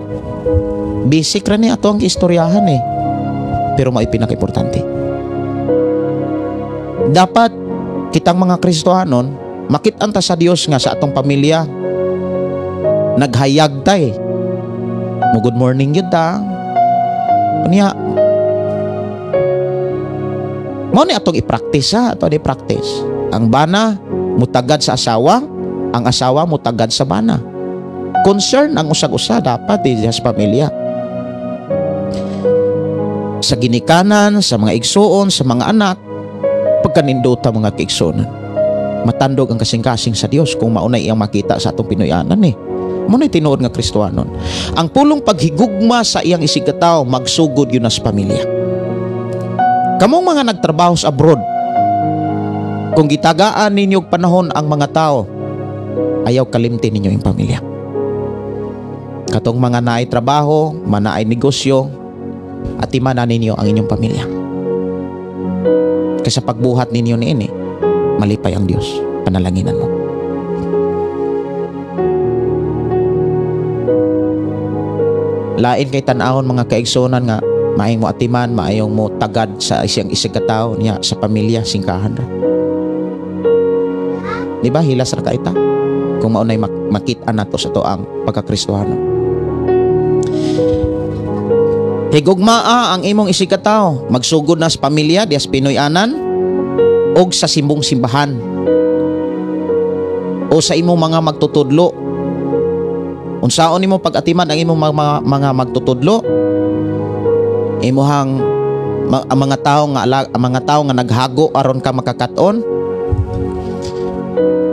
Basic ra ni ato ang istoryahan eh. Pero mao'y pinaka-importante. Dapat kitang mga Kristohanon makit-an ta sa Dios nga sa atong pamilya naghayag ta eh. Mo good morning gyud ta. Unya mao ni atong i-practice ha, ato ni practice. Ang bana mutagad sa asawa, ang asawa mutagad sa bana. Concern ang usag-usa dapat diha sa pamilya. Sa ginikanan, sa mga igsuon, sa mga anak, pagkanindota mga kaigsuonan. Matandog ang kasing-kasing sa Dios kung maunay iyang makita sa atong Pinoy-anan eh. Muna'y tinuod nga Kristohanon. Ang pulong paghigugma sa iyang isigkatao magsugod yun na sa pamilya. Kamong mga nagtrabaho sa abroad, kung gitagaan ninyo panahon ang mga tao, ayaw kalimti ninyo yung pamilya. Katong mga naay trabaho, manaay negosyo, at imana ninyo ang inyong pamilya. Kaysa pagbuhat ninyo niini, malipay ang Dios, panalanginan mo. Lain kay tan-awon mga kaigsuonan nga maayong mo atiman, maayong mo tagad sa isang isig katao niya sa pamilya, singkahan ra. Di ba hilas ra kaita kung maunay makita nato sa to ang pagkakristohano. Higugmaa ang imong isig katao, magsugod na sa pamilya dias Pinoy-anan og sa simbong simbahan o sa imong mga magtutudlo. Unsaon nimo pag-atiman ang imong mga magtutudlo? Imuhang ang mga tawo nga ang mga tawo nga naghago aron ka makakat-on.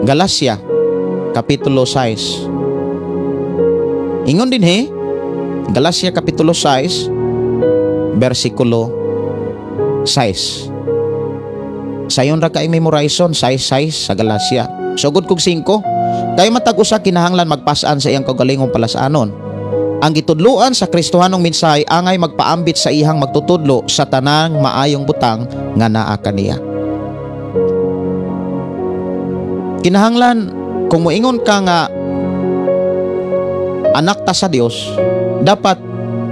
Galacia kapitulo 6. Ingon dinhi, Galacia kapitulo 6 bersikulo 6. Sayon ra kay memorizon 6-6 sa Galacia. Sugod kog 5. Kay matag usa kinahanglan magpas-an sa iyang kaugalingong palasanon. Ang gitudloan sa Kristohanong mensahe angay magpaambit sa iyang magtutudlo sa tanang maayong butang nga naa kaniya. Kinahanglan kung moingon ka nga anak ta sa Dios, dapat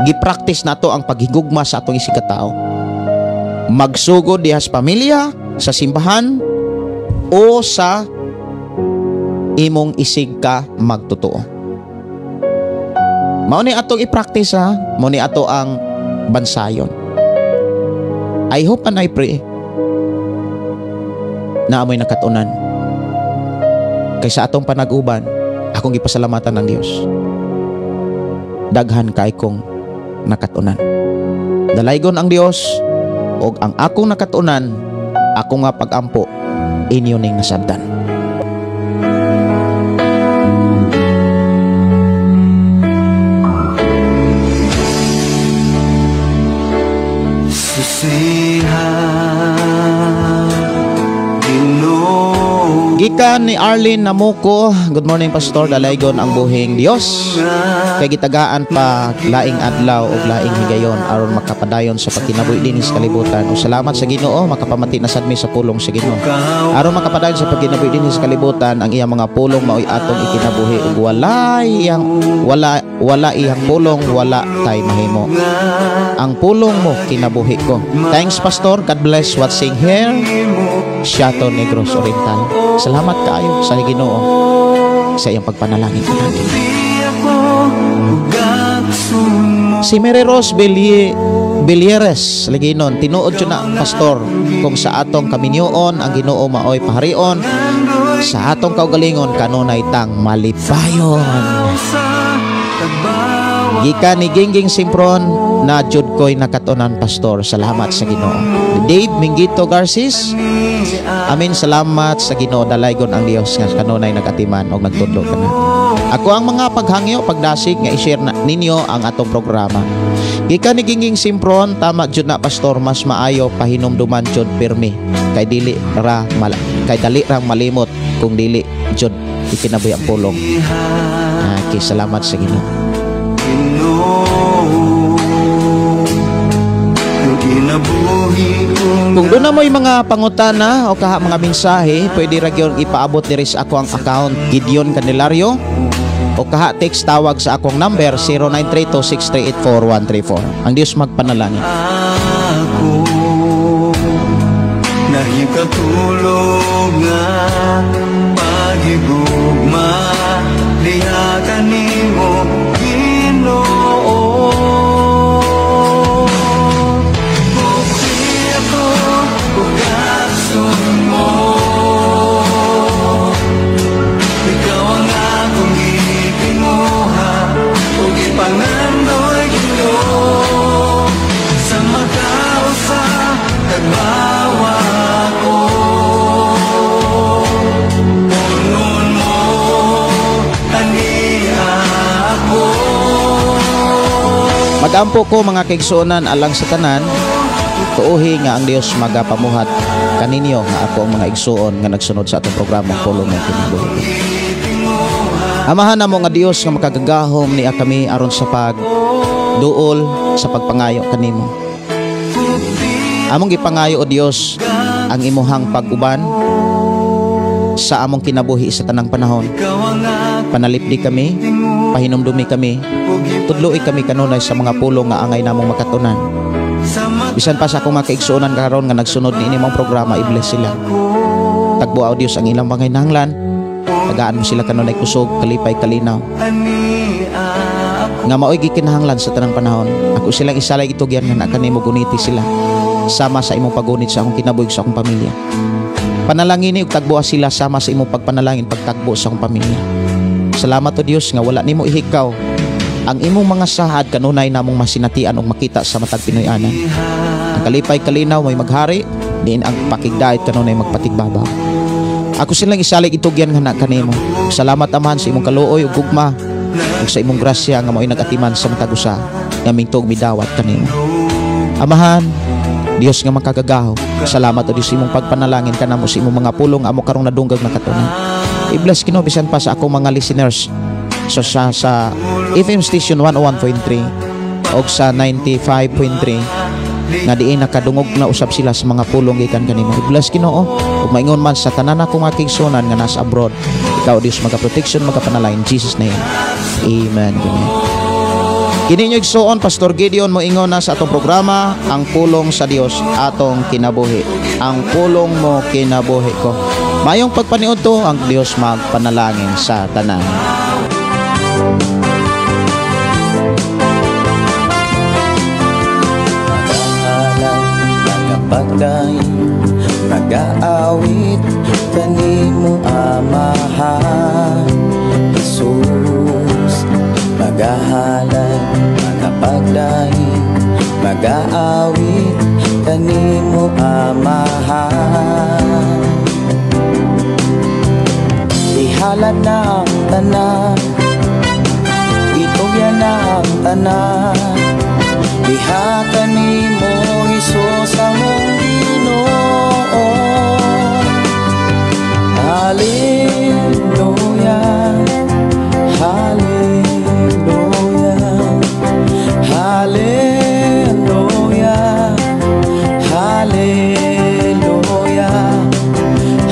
gipractice nato ang paghigugma sa atong isigkatao. Magsugod diha sa pamilya, sa simbahan o sa imong isig ka magtotoo. Mao ni atong i-practice ha, mao ni ato ang bansayon. I hope and I pray Naamoy nakatunan. Kay sa atong panag-uban, akong gipasalamatan ng Dios. Daghan kay kong nakatunan. Dalaygon ang Dios og ang akong nakatunan, ako nga pagampo inyo ning nasabtan. Gikan ni Arlene Namuko, good morning Pastor, dalaygon ang buhing Dios. Kay gitagaan pa laing adlaw ug laing higayon aron makapadayon sa pagkinabuhi dinhi sa kalibutan. O salamat sa Ginoo, makapamati na sad mi sa pulong sa Ginoo. Aron makapadayon sa pagkinabuhi dinhi sa kalibutan, ang iyang mga pulong maoy atong ikinabuhi ug wala iyang pulong, wala tay mahimo. Ang pulong mo kinabuhi ko. Thanks Pastor, God bless watching here. Siato Negros Oriental. Salamat kaayo sa Ginoo sa iyang pagpanalangin kanami. Si Mary Rose Bilieres Liginon, tinuod yun na Pastor kung sa atong kaminyoon ang Ginoo maoy paharion, sa atong kaugalingon kanunay tang malipayon. Gikan ni Gingging Simpron na jud ko'y nakatunan Pastor, salamat sa Ginoo. Dave Mingito Garcis, amin, salamat sa Ginoo, dalaygon ang Dios nga kanunay nagatiman og nagtudlo kana. Ako ang mga paghangyo, pagdasig nga i-share na ninyo ang atong programa. Gikan ni Gingging Simpron, tama jud na Pastor, mas maayo pahinumduman jud pirmi kay dili ra kay dali ra malimot kung dili jud ikinabuhi ang pulong. Okay, salamat sa Ginoo. Kung doon na mo'y mga pangutana o kaha mga mensahe, pwede ra gyud ipaabot diri sa ako ang account Gideon Candelario o kaha text tawag sa akong number 0932-638-4134. Ang Dios magpanalangin. Ako nahikatulog nga pagigugma diha kanimo Ginoo. Magampo ko mga kaigsuonan alang sa tanan, tuuhi nga ang Dios magapamuhat kaninyo nga ako ang mga igsuon nga nagsunod sa atong programa Pulong ng Kinabuhi. Amahan namo nga Dios nga makagagahom niya kami aron sa pagduol sa pagpangayo kanimo. Among gipangayo o Dios ang imuhang pag-uban sa among kinabuhi sa tanang panahon. Panalipdi kami, pahinumdumi kami, tudloi kami kanunay sa mga pulong nga angay namong makatunan. Bisan pa sa akong mga kaigsuonan karon nga nagsunod niini mong programa, i-bless sila. Tagbuaw Dios ang ilang mga hinahanglan. Tagaan mo sila kanunay kusog, kalipay, kalinaw. Nga maoy gikinahanglan sa tanang panahon. Ako silang isalay itugyan nga kanimo guniti sila. Sama sa imong paggunit sa akong kinabuhi sa akong pamilya. Panalangini ug tagboa sila sama sa imong pagpanalangin pagtagbo sa akong pamilya. Salamat o Dios nga wala nimo ihikaw ang imong mga sahad kanunay namong masinatian ug makita sa matag Pinoy-anan. Ang kalipay kalinaw may maghari, diin ang pakigdait kanunay magpatigbabaw. Ako silang isalig itugyan nga kanimo. Salamat Amahan sa imong kaluoy ug gugma ug sa imong grasya nga mao'y nagatiman sa matag usa nga mingtog midawat kanimo. Amahan, Dios nga makagagaho, salamat o Dios imong pagpanalangin kanamo sa imong mga pulong amo karong nadunggag nakatunan. I-bless Ginoo bisan pa sa akong mga listeners so sa FM station 101.3 og sa 95.3 nga diin nakadungog na usab sila sa mga pulong gikan kanimo. I-bless Ginoo ug maingon man sa tanan akong kaigsuonan nga nasa abroad. Ikaw Dios maga-protection, magapanalangin in Jesus name. Amen. Amen. Kini inyo igsuon Pastor Gideon moingon na sa atong programa ang pulong sa Dios atong kinabuhi. Ang pulong mo kinabuhi ko. Mayong pagpaniud to ang Dios magpanalangin sa tanan. Nagapagdayon, Magaawit kanimo, Amahan Jesus. Magahalad, magapagdaig, magaawit kanimo, Amahan. Ihalad na ang tanan, itugyan na ang tanan. Diha kanimo, Hesus, among Ginoo. Hallelujah, Hallelujah, Hallelujah, Hallelujah,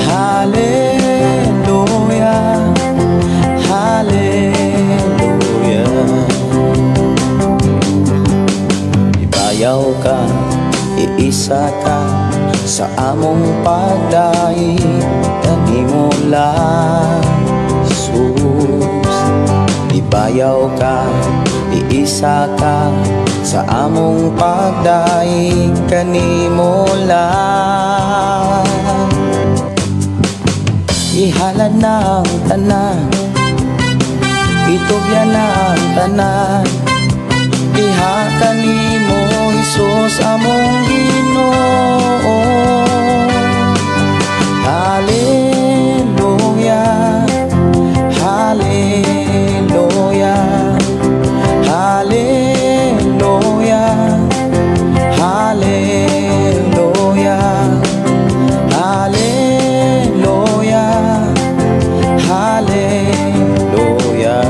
Hallelujah, Hallelujah. Ibayaw ka, iisa ka sa among pagdaig kanimo lang, Jesus. Ibayaw ka, iisa ka sa among pagdaig kanimo lang. Ihalad na ang tanan, itugyan na ang tanan. Diha kanimo, Hesus, among Ginoo. Hallelujah, Hallelujah, Hallelujah, Hallelujah, Hallelujah, Hallelujah.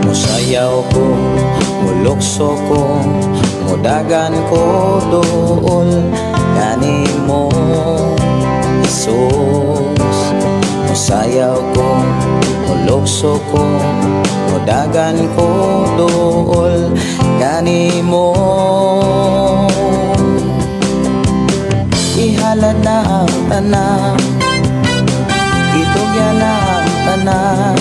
Musayaw ko, mulukso ko, mudagan ko duol kanimo, Jesus. Musayaw ko, mulukso ko, mudagan ko duol kanimo. Ihalad na ang tanan, itugyan na ang tanan.